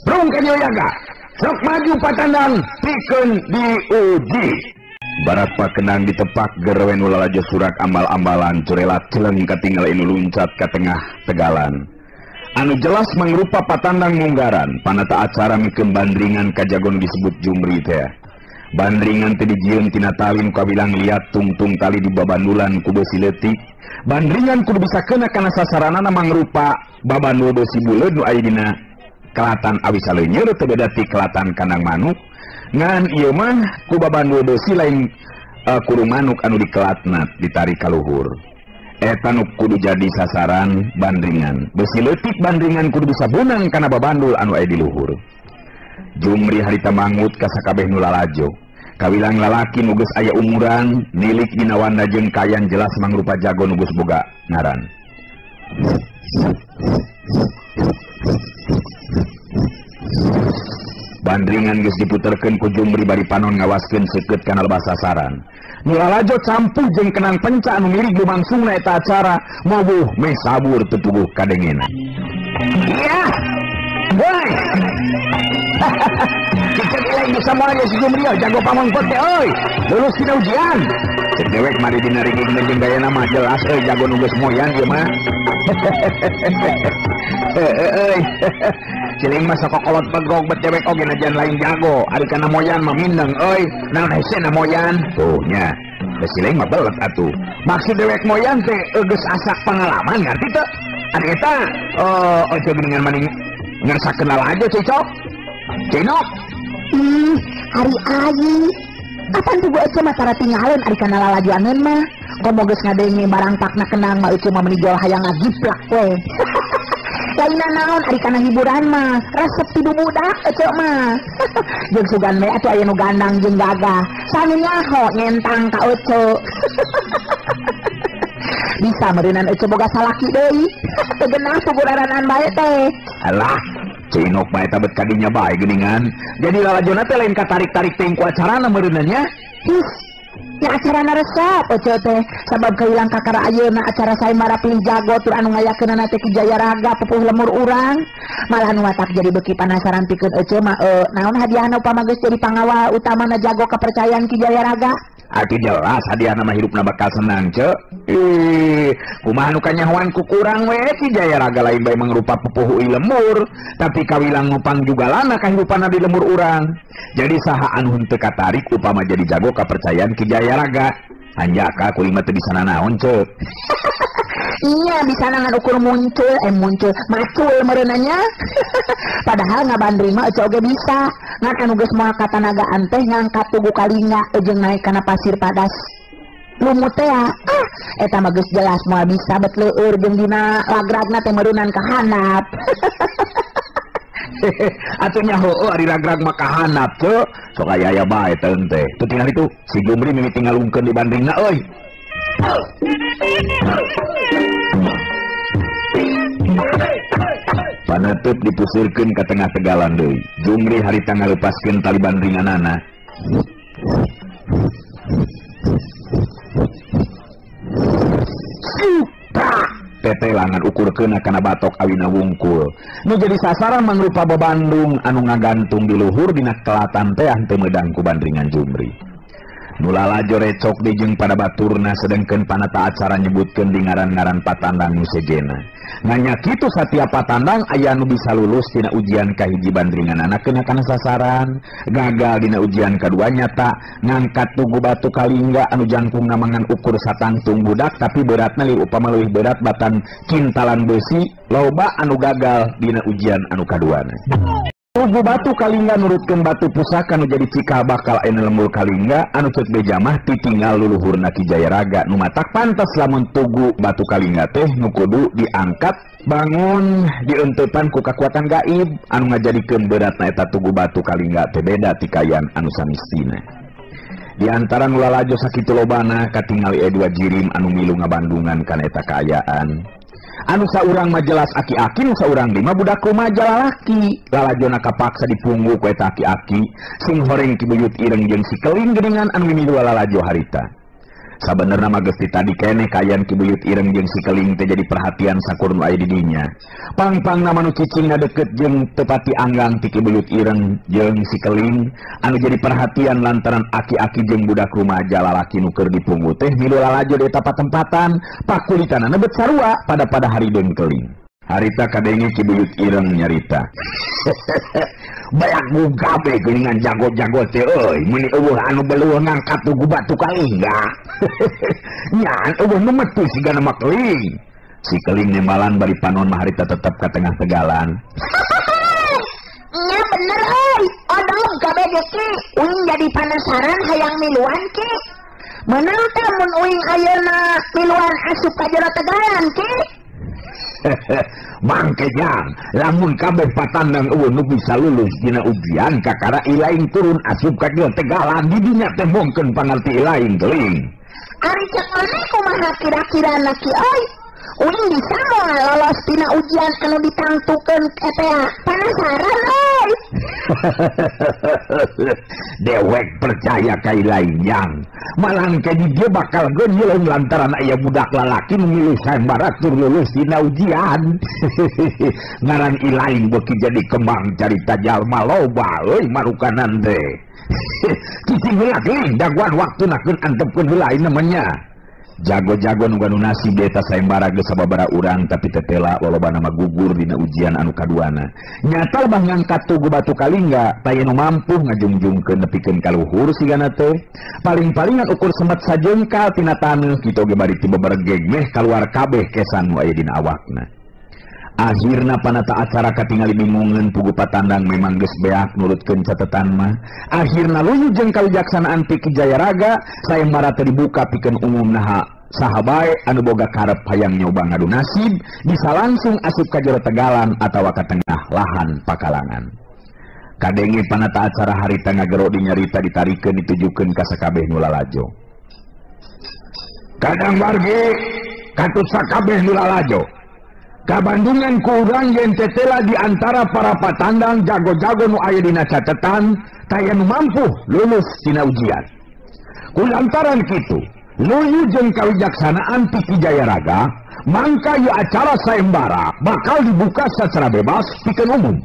brung ka Jaga. Sok maju patandang pikeun diuji. Barat pakenang ditepak gerwen lalajo surak ambal-ambalan curelat celeng katinggal inu luncat ka tengah tegalan. Anu jelas mangrupa patandang munggaran panata acara mikeun bandringan kajagon disebut Jumri teh. Bandringan teh dijieun tina tali nu kawilang liat tungtung tali di babandulan ku beusi leutik. Bandringan kudu bisa kena kana sasaranana mangrupa babandul beusi buleud nu aya dina kelatan awi saleunyeur teu beda ti kelatan kandang manuk. Ngan ieu mah ku babandul beusi lain kurung manuk anu dikelatna ditarik ka luhur. Eta nu kudu jadi sasaran bandringan. Beusi leutik bandringan kudu bisa bunang kana babandul anu aya di luhur. Jumri harita mangut ka sakabeh nu lalajo. Kawilang lalaki nu geus aya umuran, nilik dina wanda jeung kayan jelas mangrupa jago nu geus boga ngaran. Bandringan geus diputerkeun ku Jumri bari panon ngawaskeun seukeut kana lebah sasaran. Nu lalajo campuh jeung kenang penca anu mirig lumangsungna eta acara, mobuh meh sabur teu puguh kadengena. Iya. Woi. Cicet ileng bisa moal si Jumri jago Pamengpeuk teh euy. Lulus dina ujian. Cek dewek mari dina ringing jeung gayana mah jelas euy jago nu geus moyan ieu mah. Euy. Ciling mah sakokolot begog bet dewek oge najan lain jago. Ari kana moyan mah mindeng euy. Naon hese na moyan? Tuh nya. Geus ciling mah belet atuh. Maksud dewek moyan teh geus asak pengalaman ngarti teu? Ari eta ojo geuningan maning ngerasa kenal aja cicok. Cinok. Ih, ari ayi. Apan tuh ece mah tara tinggalin ari kana lalajuaneun mah. Komo geus ngadenge barang pakna kenang mah ece mah meuni jual hayang ngagiplak we. Lainna naon ari kana hiburan mah, resep ti budak ece mah. Jeung sugan we atuh aya nu gandang jeung gagah. Sami nyaho nyentang ka ece. Bisa meureunan ece boga salaki deui. Teu geunah puguraranaan bae teh. Alah, Cinok bae tabet kadinya bae geuningan. Jadi lalajona teh lain katarik-tarik teuing ku acarana meureunna nya. His, nya acarana resep ece teh sabab kawilang kakara ayeuna acara sayembara pilih jago tur anu ngayakeunana teh Ki Jayaraga pupuh lemur urang. Malah nu matak jadi beuki panasaran pikeun ece mah naon hadiahna upama geus jadi pangawal utamana jago kepercayaan Ki Jayaraga. Atuh jelas hadiahna mah hirupna bakal senang ce. Ih, kumaha nu kanyahoan ku kurang we Ki Jayaraga lain bae mangrupa pupuh lemur, tapi kawilang ngupang jugalana kahirupanna di lemur urang. Jadi saha anu henteu katarik upama jadi jago kepercayaan Ki Jayaraga. Hanjaka kuring mah teu bisa nanaon ce. Iya bisa ngan ukur muncul muncul macul meureunanya. Padahal ngabandring mah ece oge bisa. Ngan anu geus moal katanagaan teh ngangkat tugu kalinga jeung naik kana pasir padas. Lumut teh ah eta mah geus jelas moal bisa bet leueur jeung dina lagragna teh meureunan ka handap. Atuh nya heueuh ari ragrag mah ka handap ce. Sok aya aya bae teh teh. Tuh tinggal itu si Jumri mimiti ngalungkeun di bandringna euy. Panutup dipusirkeun ka tengah tegalan deui. Jumri harita ngalepaskeun tali bandringanana. Tetelangan ukurkeun kana batok awina wungkul. Nu jadi sasaran mangrupa babandung anu ngagantung di luhur dina kelatan teh teu meudang ku bandringan Jumri. Nu lalajo recok di jeung pada baturna sedengkeun panata acara nyebutkeun di ngaran-ngaran patandang nu sejena. Nanya kitu satiap patandang aya nu bisa lulus dina ujian kahiji bandringanana keuna kana sasaran, gagal dina ujian kadua nyata ngangkat tugu batu kalingga anu jangkungna mangan ukur satangtung budak tapi beratna li upama leuwih berat batan kintalan besi, loba anu gagal dina ujian anu kaduana. Tugu batu kalingga nurutkeun batu pusaka nu jadi cikal bakal ayeuna lembur kalingga anu ceuk beja mah titinggal luluhurna Ki Jayaraga nu matak pantes lamun tugu batu kalingga teh nu kudu diangkat bangun dienteupan ku kakuatan gaib anu ngajadikeun beratna eta tugu batu kalingga teh beda ti kayan anu samistina. Di antara nu lalajo sakitu lobana katingali dua jirim anu milu ngabandungan kana eta kaayaan. Anu saurang mah jelas aki-aki, nu saurang deui mah budak rumaja lalaki. Lalajona kapaksa dipunggu ku eta aki-aki, sing horeng Ki Buyut Ireng jeung si Keling geuningan anu mimilu lalajo harita. Sabenerna mah geus tadi keneh kaayaan Ki Buyut Ireng jeung si Keling teh jadi perhatian sakur nu aya di dinya. Pang-pangna mah nu cicingna deukeut jeung teu pati anggang ti Ki Buyut Ireng jeung si Keling anu jadi perhatian lantaran aki-aki jeung budak rumaja lalaki nu keur dipunggu teh milu lalajo di eta patempatan, pakulitanana bet sarua pada-pada harideung Keling. Harita kadenge Ki Buyut Ireng nyarita. Balagu gabe geuningan jago-jago teh euy, meuni eueuh anu beleuh ngangkat tugu batu kalingga. Nyan eueuh nu metu sigana mah Keling. Si Keling nembalan bari panon mah harita tetep ka tengah tegalan. Nya bener euy, odog gabe ge ki, uing jadi panasaran hayang miluan ki. Meunang teh mun uing ayeuna miluan asup ka jero tegalan ki. Bangke jang, lamun kabeh patandang eueuh nu bisa lulus dina ujian kakara ilaing turun asup ka jero tegalan di dinya teh mongkeun pangarti ilaing Keling. Ari cek maneh kumaha kira-kirana ki euy? Uing bisa moal lolos tina ujian anu ditangtukeun eta panasaran euy. Dewek percaya ka ilaing jang. Malah ke dia bakal geunyeun lantaran aya budak lalaki nu milu sayembara tur lulus dina ujian. Ngaran ilaing beuki jadi kembang carita jalma loba euy marukanan teh. Cicing heula Keling, daguan waktuna keun antepkeun heula ieu namanya. Jago-jago nu ganu nasib di eta sayembara geus sababaraha urang tapi tetela lolobana mah gugur dina ujian anu kaduana. Nyata lebah ngangkat tugu batu kalingga taya nu mampu ngajungjungkeun nepikeun ka luhur sigana teh. Paling-palingan ukur semet sajengkal tina taneuh kitu oge bari ti beberegeg meh kaluar kabeh kesan nu aya dina awakna. Akhirna panata acara katingali bingungeun pugu patandang memang geus beak nurutkeun catetan mah. Akhirna luyu jeung kawijaksanaan ti Ki Jayaraga sayembara teh dibuka pikeun umum naha saha bae anu boga karep hayang nyoba ngadu nasib bisa langsung asup ka jero tegalan atawa ka tengah lahan pakalangan. Kadenge panata acara harita ngagero dinyarita ditarikeun ditujukeun ka sakabeh nu lalajo. Kadang wargi, Katut sakabeh nu lalajo. Kabandungan ku urang yen tetela di antara para patandang jago-jago nu aya dina catetan taya nu mampu lulus tina ujian. Kulantaran kitu, luyu jeung kawijaksanaan ti Ki Jayaraga, mangka ieu acara sayembara bakal dibuka secara bebas pikeun umum.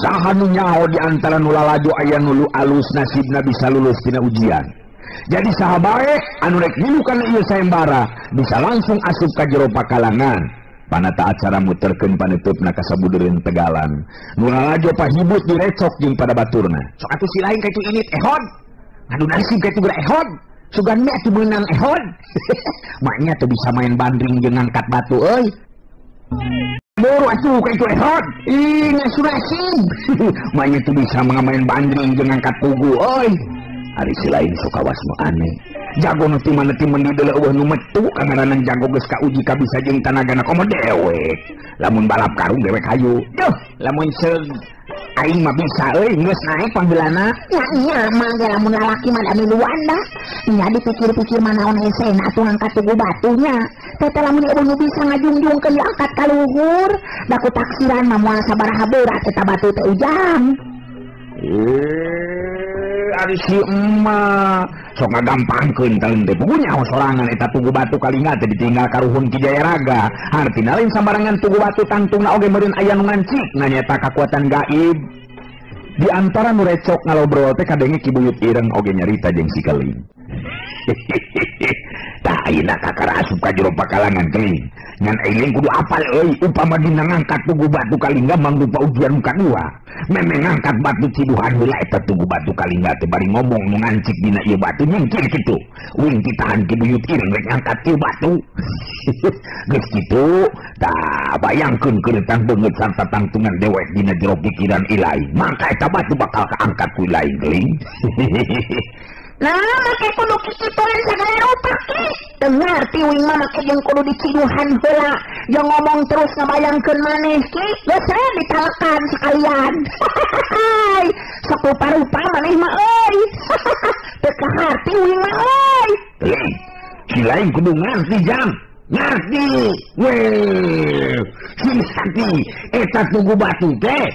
Saha nu nyaho di antara nu lalajo aya nu alus nasibna bisa lulus tina ujian. Jadi saha bae anu rek milu kana ieu sayembara bisa langsung asup ka jero pakalangan. Panata acara muterkeun panutupna ka sabudereun tegalan. Nu lalajo pahibut direcok jeung pada baturna. Sok atuh si lain ka itu init ehod. Anu nasib ka itu geura ehod. Sugan mah atuh meunang ehod. Maknya tuh bisa main bandring jeung ngangkat batu euy. Buru atuh ka itu ehod. Ih ngasu nasib. Maknya tuh bisa main bandring jeung ngangkat tugu euy. Ari si lain sok kawas nu aneh. Jago nu ti mana ti mendi deuleu eueuh nu metu kangaranan jago geus kauji kabisa jeung tanagana komo dewek. Lamun balap karung dewek hayu. Duh, lamun seug aing mah bisa euy geus naek panggeulana. Nya nya mah ge lamun lalaki mah da miluan dah. Nya dipikir-pikir mah naon hesena atuh ngangkat tugu batunya. Teh lamun eueuh nu bisa ngajungjungkeun diangkat ka luhur, da ku taksiran mah moal sabaraha berat eta batu teh ujang. Ari si emak sok ngagampangkeun teuing teh puguh nyaho sorangan eta tugu batu kalingga teh ditinggal karuhun Ki Jayaraga. Hartina lain sambarangan tugu batu tangtungna oge meureun aya nu ngancik nanyeta kakuatan gaib. Di antara nu recok ngalobrol teh kadenge Ki Buyut Ireng oge nyarita jeung si Keling. Tah ayeuna kakara asup ka jero pakalangan Keling. Ngan euling kudu apal euy upama dina ngangkat tugu batu kalingga mangrupa ujian nu kadua. Memeh ngangkat batu ciduhan heula eta tugu batu kalingga teh bari ngomong nu ngancik dina ieu batu nyingkir kitu. Uing ditahan Ki Buyut Ireng rek ngangkat ieu batu. Geus kitu tah bayangkeun keureutan beungeut sarta tangtungan dewek dina jero pikiran ilahi. Mangka eta batu bakal kaangkat ku ilahi Keling. Nah, make kudu kikituan sagala rupa ki. Teu ngarti uing mah make jeung kudu diciduhan heula. Jeung ngomong terus ngabayangkeun maneh ki, geus we ditalekan sekalian. Sok rupa-rupa maneh mah euy. Teu kaharti uing mah euy. Keling, si lain kudu ngarti jam. Ngarti. Weh, si ngarti eta tugu batu teh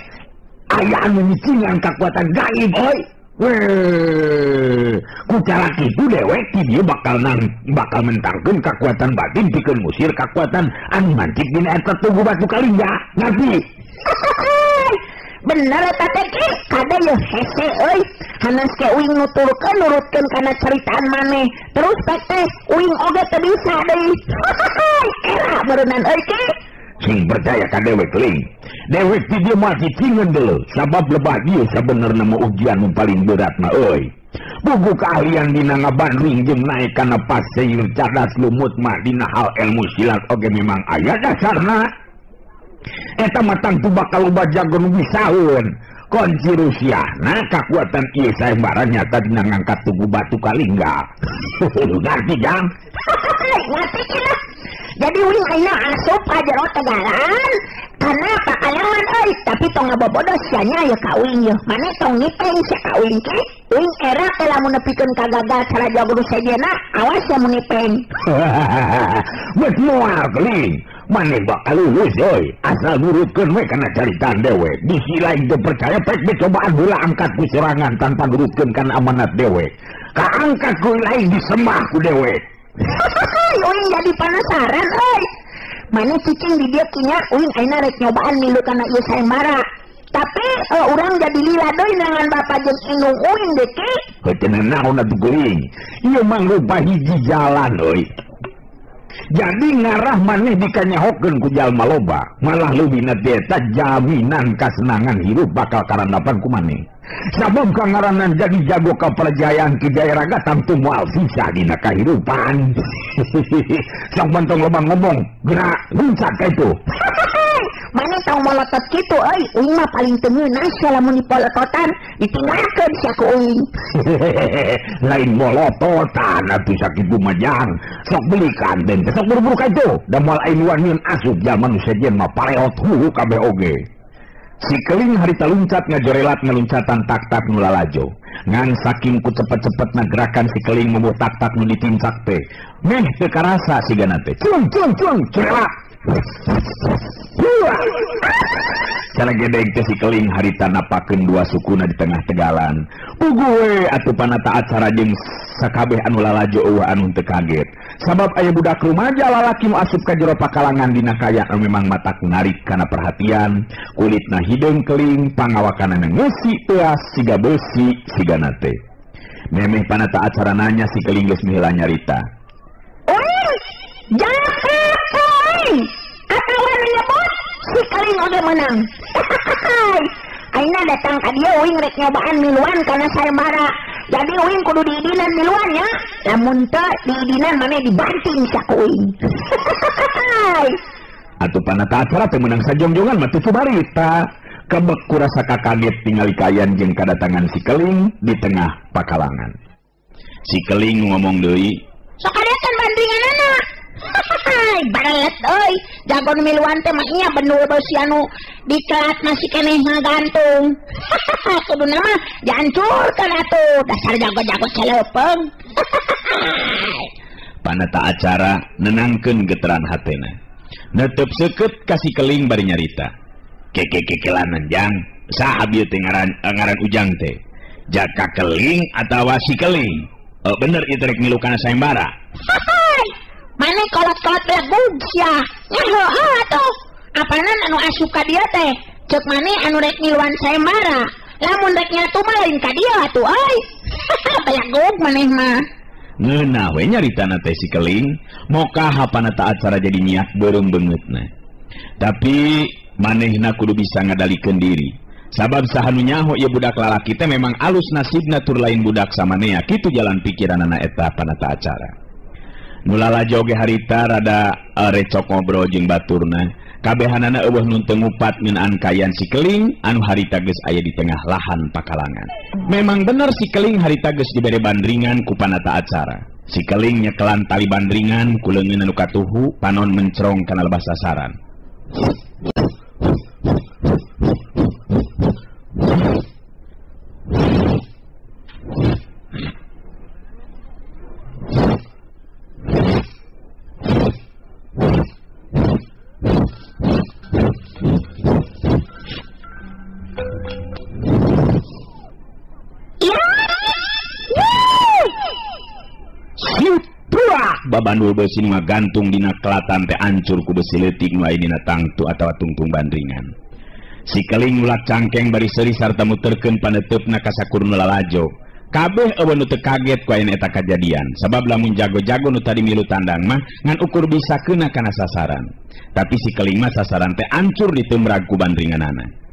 aya anu nyicingan kakuatan gaib euy. Weh, ku cara kitu dewek ti dieu bakal bakal mentangkeun kakuatan batin pikeun ngusir kakuatan anu mancik dina eta tugu batu kalingga. Ngarti? Bener eta teh ki, kade yeuh hese euy. Hanas ke uing nuturkeun nurutkeun kana caritaan maneh. Terus teh uing oge teu bisa deui. Era meureunnan euy ki. Sing percaya ka dewek Keling. Dewek ti dieu moal cicingeun deuleu sabab lebah dieu sabenerna mah ujian nu paling berat mah euy. Buku keahlian dina ngabandring jeung naek kana pasir cadas lumut mah dina hal ilmu silat oge memang aya dasarna. Eta mah tangtu bakal loba jago nu bisaeun. Kunci Rusiahna kakuatan ieu sayembara nyata dina ngangkat tugu batu kalingga. Ngarti jang? Ngarti cenah. Jadi uing ayeuna asup ka jero tegalan kana pakalangan euy, tapi tong ngabobodo sia nya ye ka uing yeuh. Mane tong ngipeng sia ka uing ke. Uing era teh lamun nepikeun ka gagal cara jago nu sejenna, awas sia mun ngipeng. Geus moal Keling. Maneh bakal lulus euy, asal nurutkeun we kana caritaan dewek. Bisi lain teu percaya pek cobaan heula angkat ku sorangan tanpa nurutkeun kana amanat dewek. Kaangkat ku lain disembah ku dewek. Uing jadi penasaran euy. Mane cicing di dieu kinya uing ayeuna rek nyobaan milu kana ieu sayembara. Tapi urang jadi lila deui dengan bapa jeung indung uing deui ki. Heuh teu naon atuh Keling. Ieu mangrupa hiji jalan euy. Jadi ngarah maneh dikanyahokeun ku jalma loba, malah leuwihna teh eta jaminan kasenangan hirup bakal karandapan ku maneh. Sabab kangaranan jadi jago kaperjayaan Ki Jayaraga tangtu moal susah dina kahirupan. Sok bantong loba ngomong, gerak luncat ka itu. Maneh tong molotot kitu euy, uing mah paling teu ngeunah sia lamun dipolototan, ditinggalkeun sia ku uing. Lain molototan atuh sakitu mah jang. Sok belikan den teh sok buru-buru ka itu. Da moal aing wanian asup jalma nu sejen mah pareot hulu kabeh oge. Si keling harita luncat ngajorelat ngaluncatan tak-tak nu lalajo. Ngan saking ku cepet-cepetna gerakan si keling membuat tak-tak nu ditincak teh. Meh teu karasa sigana teh. Culung culung culung corelat. Cara gedeg teh si keling harita napakeun dua sukuna di tengah tegalan. Puguh we atuh panata acara jeung sakabeh anu lalajo eueuh anu teu kaget. Sabab aya budak rumaja lalaki nu asup ka jero pakalangan dina kaya anu memang matak narik kana perhatian, kulitna hideung keling, pangawakanana ngeusi teuas siga beusi sigana teh. Memeh panata acara nanya si keling geus miheula nyarita. Uing, jaka uing, atawa menyebut si keling oge menang. Aina datang ka dieu uing rek nyobaan miluan kana sayembara. Jadi uing kudu diidinan miluan ya. Lamun teu diidinan maneh dibanting saku uing. Atuh panata acara teh meunang sajongjongan mah teu cumarita. Kebek ku rasa kakaget tingali kayan jeung kadatangan si keling di tengah pakalangan. Si keling ngomong deui, "Sok adekan bandinganana." Barelet euy, jago nu miluan teh mah nya benul beusi anu dikelat masih keneh ngagantung. Kuduna mah dihancurkeun atuh, dasar jago-jago celeupeng. Panata acara nenangkeun geteran hatena. Netep seukeut ka si keling bari nyarita. Keke-kekelanan jang, saha bieu teh ngaran ujang teh? Jaka keling atawa si keling? Bener ieu teh rek milu kana sayembara. Mane kolot-kolot belegug sia. Nya heuh atuh. Apanan anu asup ka dieu teh? Ceuk mane anu rek miluan sayembara. Lamun rek nyatu mah lain ka dieu atuh euy. Belegug maneh mah. Ngeunah we nyaritana teh si keling, mokaha panata acara jadi nyiak beureum beungeutna. Tapi manehna kudu bisa ngadalikeun diri. Sabab saha nu nyaho ieu budak lalaki teh memang alus nasibna tur lain budak samanea. Kitu jalan pikiranana eta panata acara. Nu lalajo ge harita rada recok ngobrol jeung baturna. Kabehanana eueuh nu teu ngupat ngeunaan kayan si keling anu harita geus aya di tengah lahan pakalangan. Memang bener si keling harita geus dibere bandringan ku panata acara. Si keling nyekelan tali bandringan ku leungeun anu katuhu panon mencrong kana lebah sasaran. Babandul besi nu ngagantung dina kelatan teh ancur ku besi leutik nu aya dina tangtu atawa tungtung bandringan. Si keling ngulak cangkeng bari seuri sarta muterkeun paneuteup-na ka sakur nu lalajo. Kabeh eueuh nu teu kaget ku aya eta kajadian, sabab lamun jago-jago nu tadi milu tandang mah ngan ukur bisa keuna kana sasaran. Tapi si keling mah sasaran teh ancur ditemrag ku bandringanana.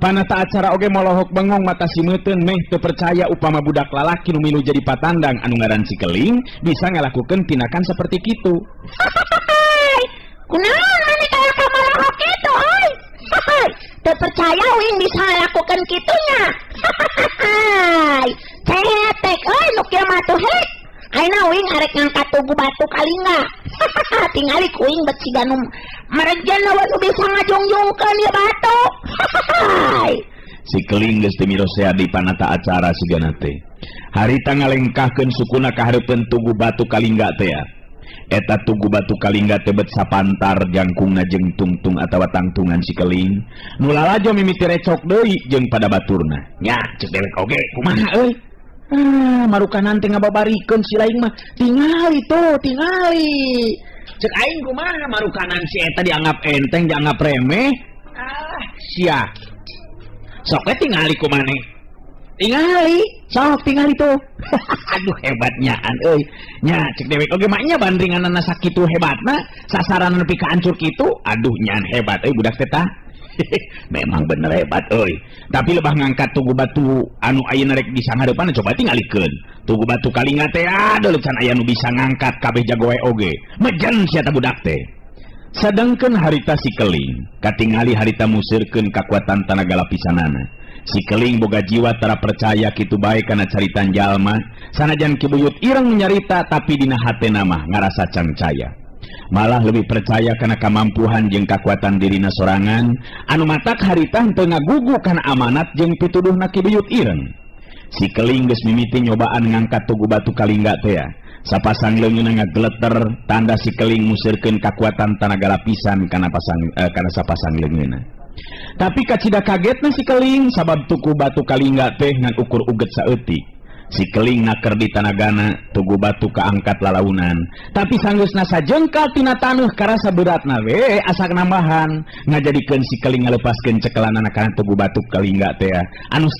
Panata acara oge molohok bengong mata simeuteun meh teu percaya upama budak lalaki nu milu jadi patandang anu ngaran si keling bisa ngalakukeun tindakan seperti kitu. Kunaon maneh kaya ka molohok kitu euy? Teu percaya uing bisa ngalakukeun kitunya. Cetek euy nu kieu mah tuh hek. Ayeuna uing arek ngangkat tugu batu kalingga. Tingali ku uing bet siga nu merejen nu bisa ngajungjungkeun ieu batu. Si keling geus teu mirosea di panata acara sigana teh. Harita ngalengkahkeun sukuna ka hareupeun tugu batu kalingga teh. Eta tugu batu kalingga teh bet sapantar jangkungna jeung tungtung atawa tangtungan si keling. Nu lalajo mimiti recok deui jeung pada baturna. Nya ceuk dewek oge kumaha euy? Ah, marukanan teh ngababarikeun si lain mah. Tingali tuh, tingali. Cek aing kumaha marukanan si eta dianggap enteng, dianggap remeh. Ah, sia. Sok we tingali ku maneh. Tingali, sok tingali tuh. Aduh hebatnyaan euy. Nya cek dewek oge mah nya bandringanana sakitu hebatna, sasaran nepi ka hancur kitu. Aduh nyaan hebat euy budak teh tah. Memang bener hebat euy. Tapi lebah ngangkat tugu batu anu ayeuna rek disanghareupan coba tingalikeun. Tugu batu kalingga teh aduh can aya nu bisa ngangkat kabeh jago wae oge. Mejen sia ta budak teh. Sadengkeun harita si keling, katingali harita musirkeun kakuatan tanaga lapisanana. Si keling boga jiwa tara percaya kitu bae kana caritan jalma, sanajan Ki Buyut ireng nyarita tapi dina hatena mah ngarasa cangcaya. Malah lebih percaya kana kamampuhan jeung kakuatan dirina sorangan anu matak harita henteu ngagugu kana amanat jeung pituduhna Ki Buyut Ireng. Si Keling geus mimiti nyobaan ngangkat tugu batu kalingga teh. Sapasang leungeunna ngageleter tanda si Keling musirkeun kakuatan tanaga lapisan kana pasang kana sapasang leungeunna. Tapi kacida kagetna si Keling sabab tugu batu kalingga teh ngan ukur uget saeutik. Si Keling naker di tanagana tugu batu kaangkat lalaunan. Tapi sanggeusna sajengkal tina taneuh karasa beratna we asak nambahan ngajadikeun si Keling ngalepaskeun cekelanana kana tugu batu kalingga teh anu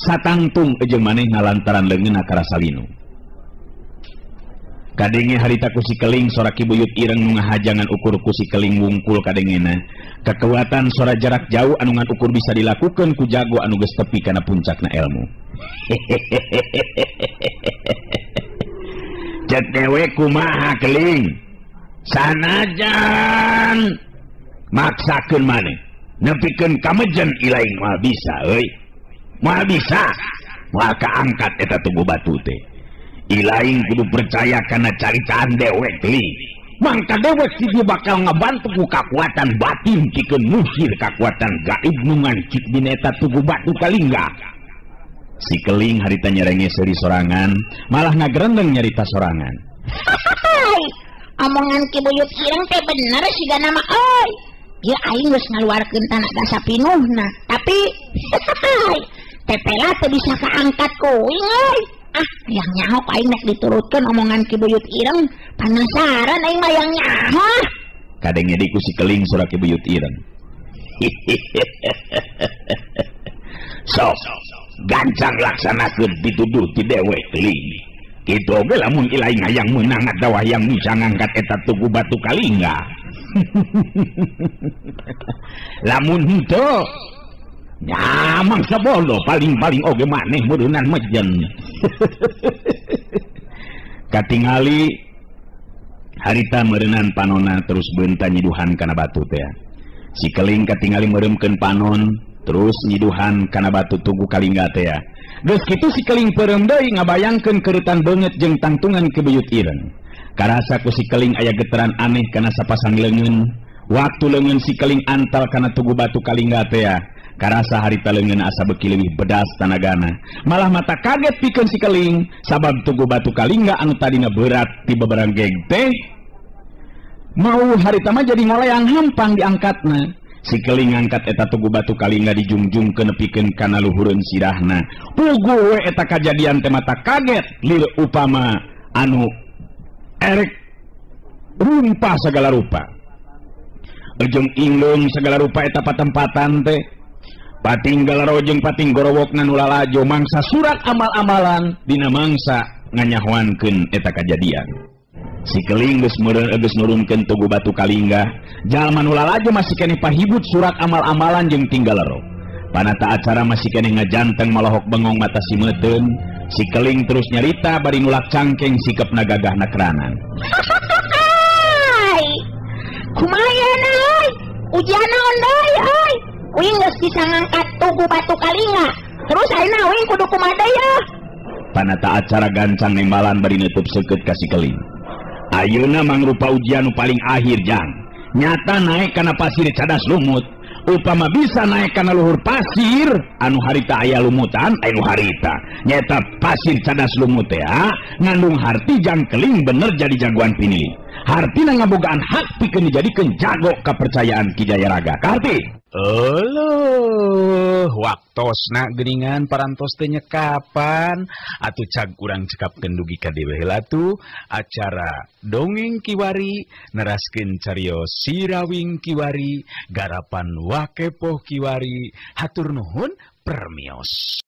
satangtung jeung manehna lantaran leungeunna karasa linu. Kadenge harita ku si Keling sora Ki Buyut Ireng nu ngahajangan ukur ku si Keling wungkul kadengena. Kekuatan sora jarak jauh anu ngan ukur bisa dilakukeun ku jago anu geus tepi kana puncakna ilmu. Cek dewe kumaha Keling? Sanajan maksakeun maneh nepikeun kamejen ilaing moal bisa euy. Moal bisa. Moal kaangkat eta tugu batu teh. Ilaing kudu percaya kana caricaan dewek Keling. Mangka dewek si dia bakal ngabantu ku kakuatan batin pikeun musir kakuatan gaib nu ngancik dina eta tugu batu kalingga. Si Keling harita nyerenge seuri sorangan, malah ngagerendeng nyarita sorangan. Omongan Ki Buyut Ireng teh bener sigana mah euy. Ieu aing geus ngaluarkeun tanaga sapinuhna, tapi tepela teu bisa kaangkat ku uing euy. Ah, yang nyaho aing nek diturutkeun omongan Ki Buyut Ireng, panasaran aing mah yang nyaho. Kadenge di ku si Keling sora Ki Buyut Ireng. Sok gancang laksanakeun pituduh ti dewek Keling. Kitu oge lamun ilaing hayang meunang atawa hayang bisa ngangkat eta tugu batu kalingga. Lamun henteu nya mangsa bodoh paling-paling oge maneh meureunnan mejen. Katingali harita meureunan panonna terus beunta nyiduhan kana batu teh. Si Keling katingali meureumkeun panon terus nyiduhan kana batu tugu kalingga teh. Geus kitu si Keling peureum deui ngabayangkeun keuretan beungeut jeung tangtungan Ki Buyut Ireng. Karasa ku si Keling aya getaran aneh kana sapasang leungeun. Waktu leungeun si Keling antal kana tugu batu kalingga teh. Karasa harita leungeun asa beuki leuwih bedas tanagana. Malah mata kaget pikeun si Keling sabab tugu batu kalingga anu tadina berat ti beberanggeg teh mau harita mah jadi ngoleang hampang diangkatna. Si Keling ngangkat eta tugu batu kalingga dijungjungkeun nepikeun kana luhureun sirahna. Puguh we eta kajadian teh mata kaget lir upama anu erek rumpah sagala rupa. Ejeng ingleung sagala rupa eta patempatan teh. Pating galaro jeung pating gorowokna nu lalajo mangsa surat amal-amalan dina mangsa nganyahoankeun eta kajadian. Si Keling geus meureun geus nurunkeun tugu batu kalingga, jalma nu lalajo masih keneh pahibut surat amal-amalan jeung tinggalero. Panata acara masih keneh ngajanteng malohok bengong mata si meuteun. Si Keling terus nyarita bari nulak cangkeng sikepna gagahna keranan. Kumaha euy? Ujian naon deui euy? Uing geus bisa ngangkat tugu batu kalingga. Terus ayeuna uing kudu kumaha deui yeuh? Panata acara gancang nembalan bari neutup seukeut ka si Keling. Ayeuna mangrupa ujian nu paling akhir jang. Nyata naik kana pasir cadas lumut. Upama bisa naik kana luhur pasir anu harita aya lumutan anu harita. Nyata pasir cadas lumut teh ngandung harti jang Keling bener jadi jagoan pinili. Hartina ngabogaan hak pikeun dijadikeun jago kepercayaan Ki Jayaraga. Karti. Euleuh, waktosna geuningan parantos teh nyekapan atuh cag urang cekapkeun dugi ka dewe heula tuh acara dongeng kiwari neraskeun carios Sirawing kiwari garapan Wakepoh kiwari. Hatur nuhun permios.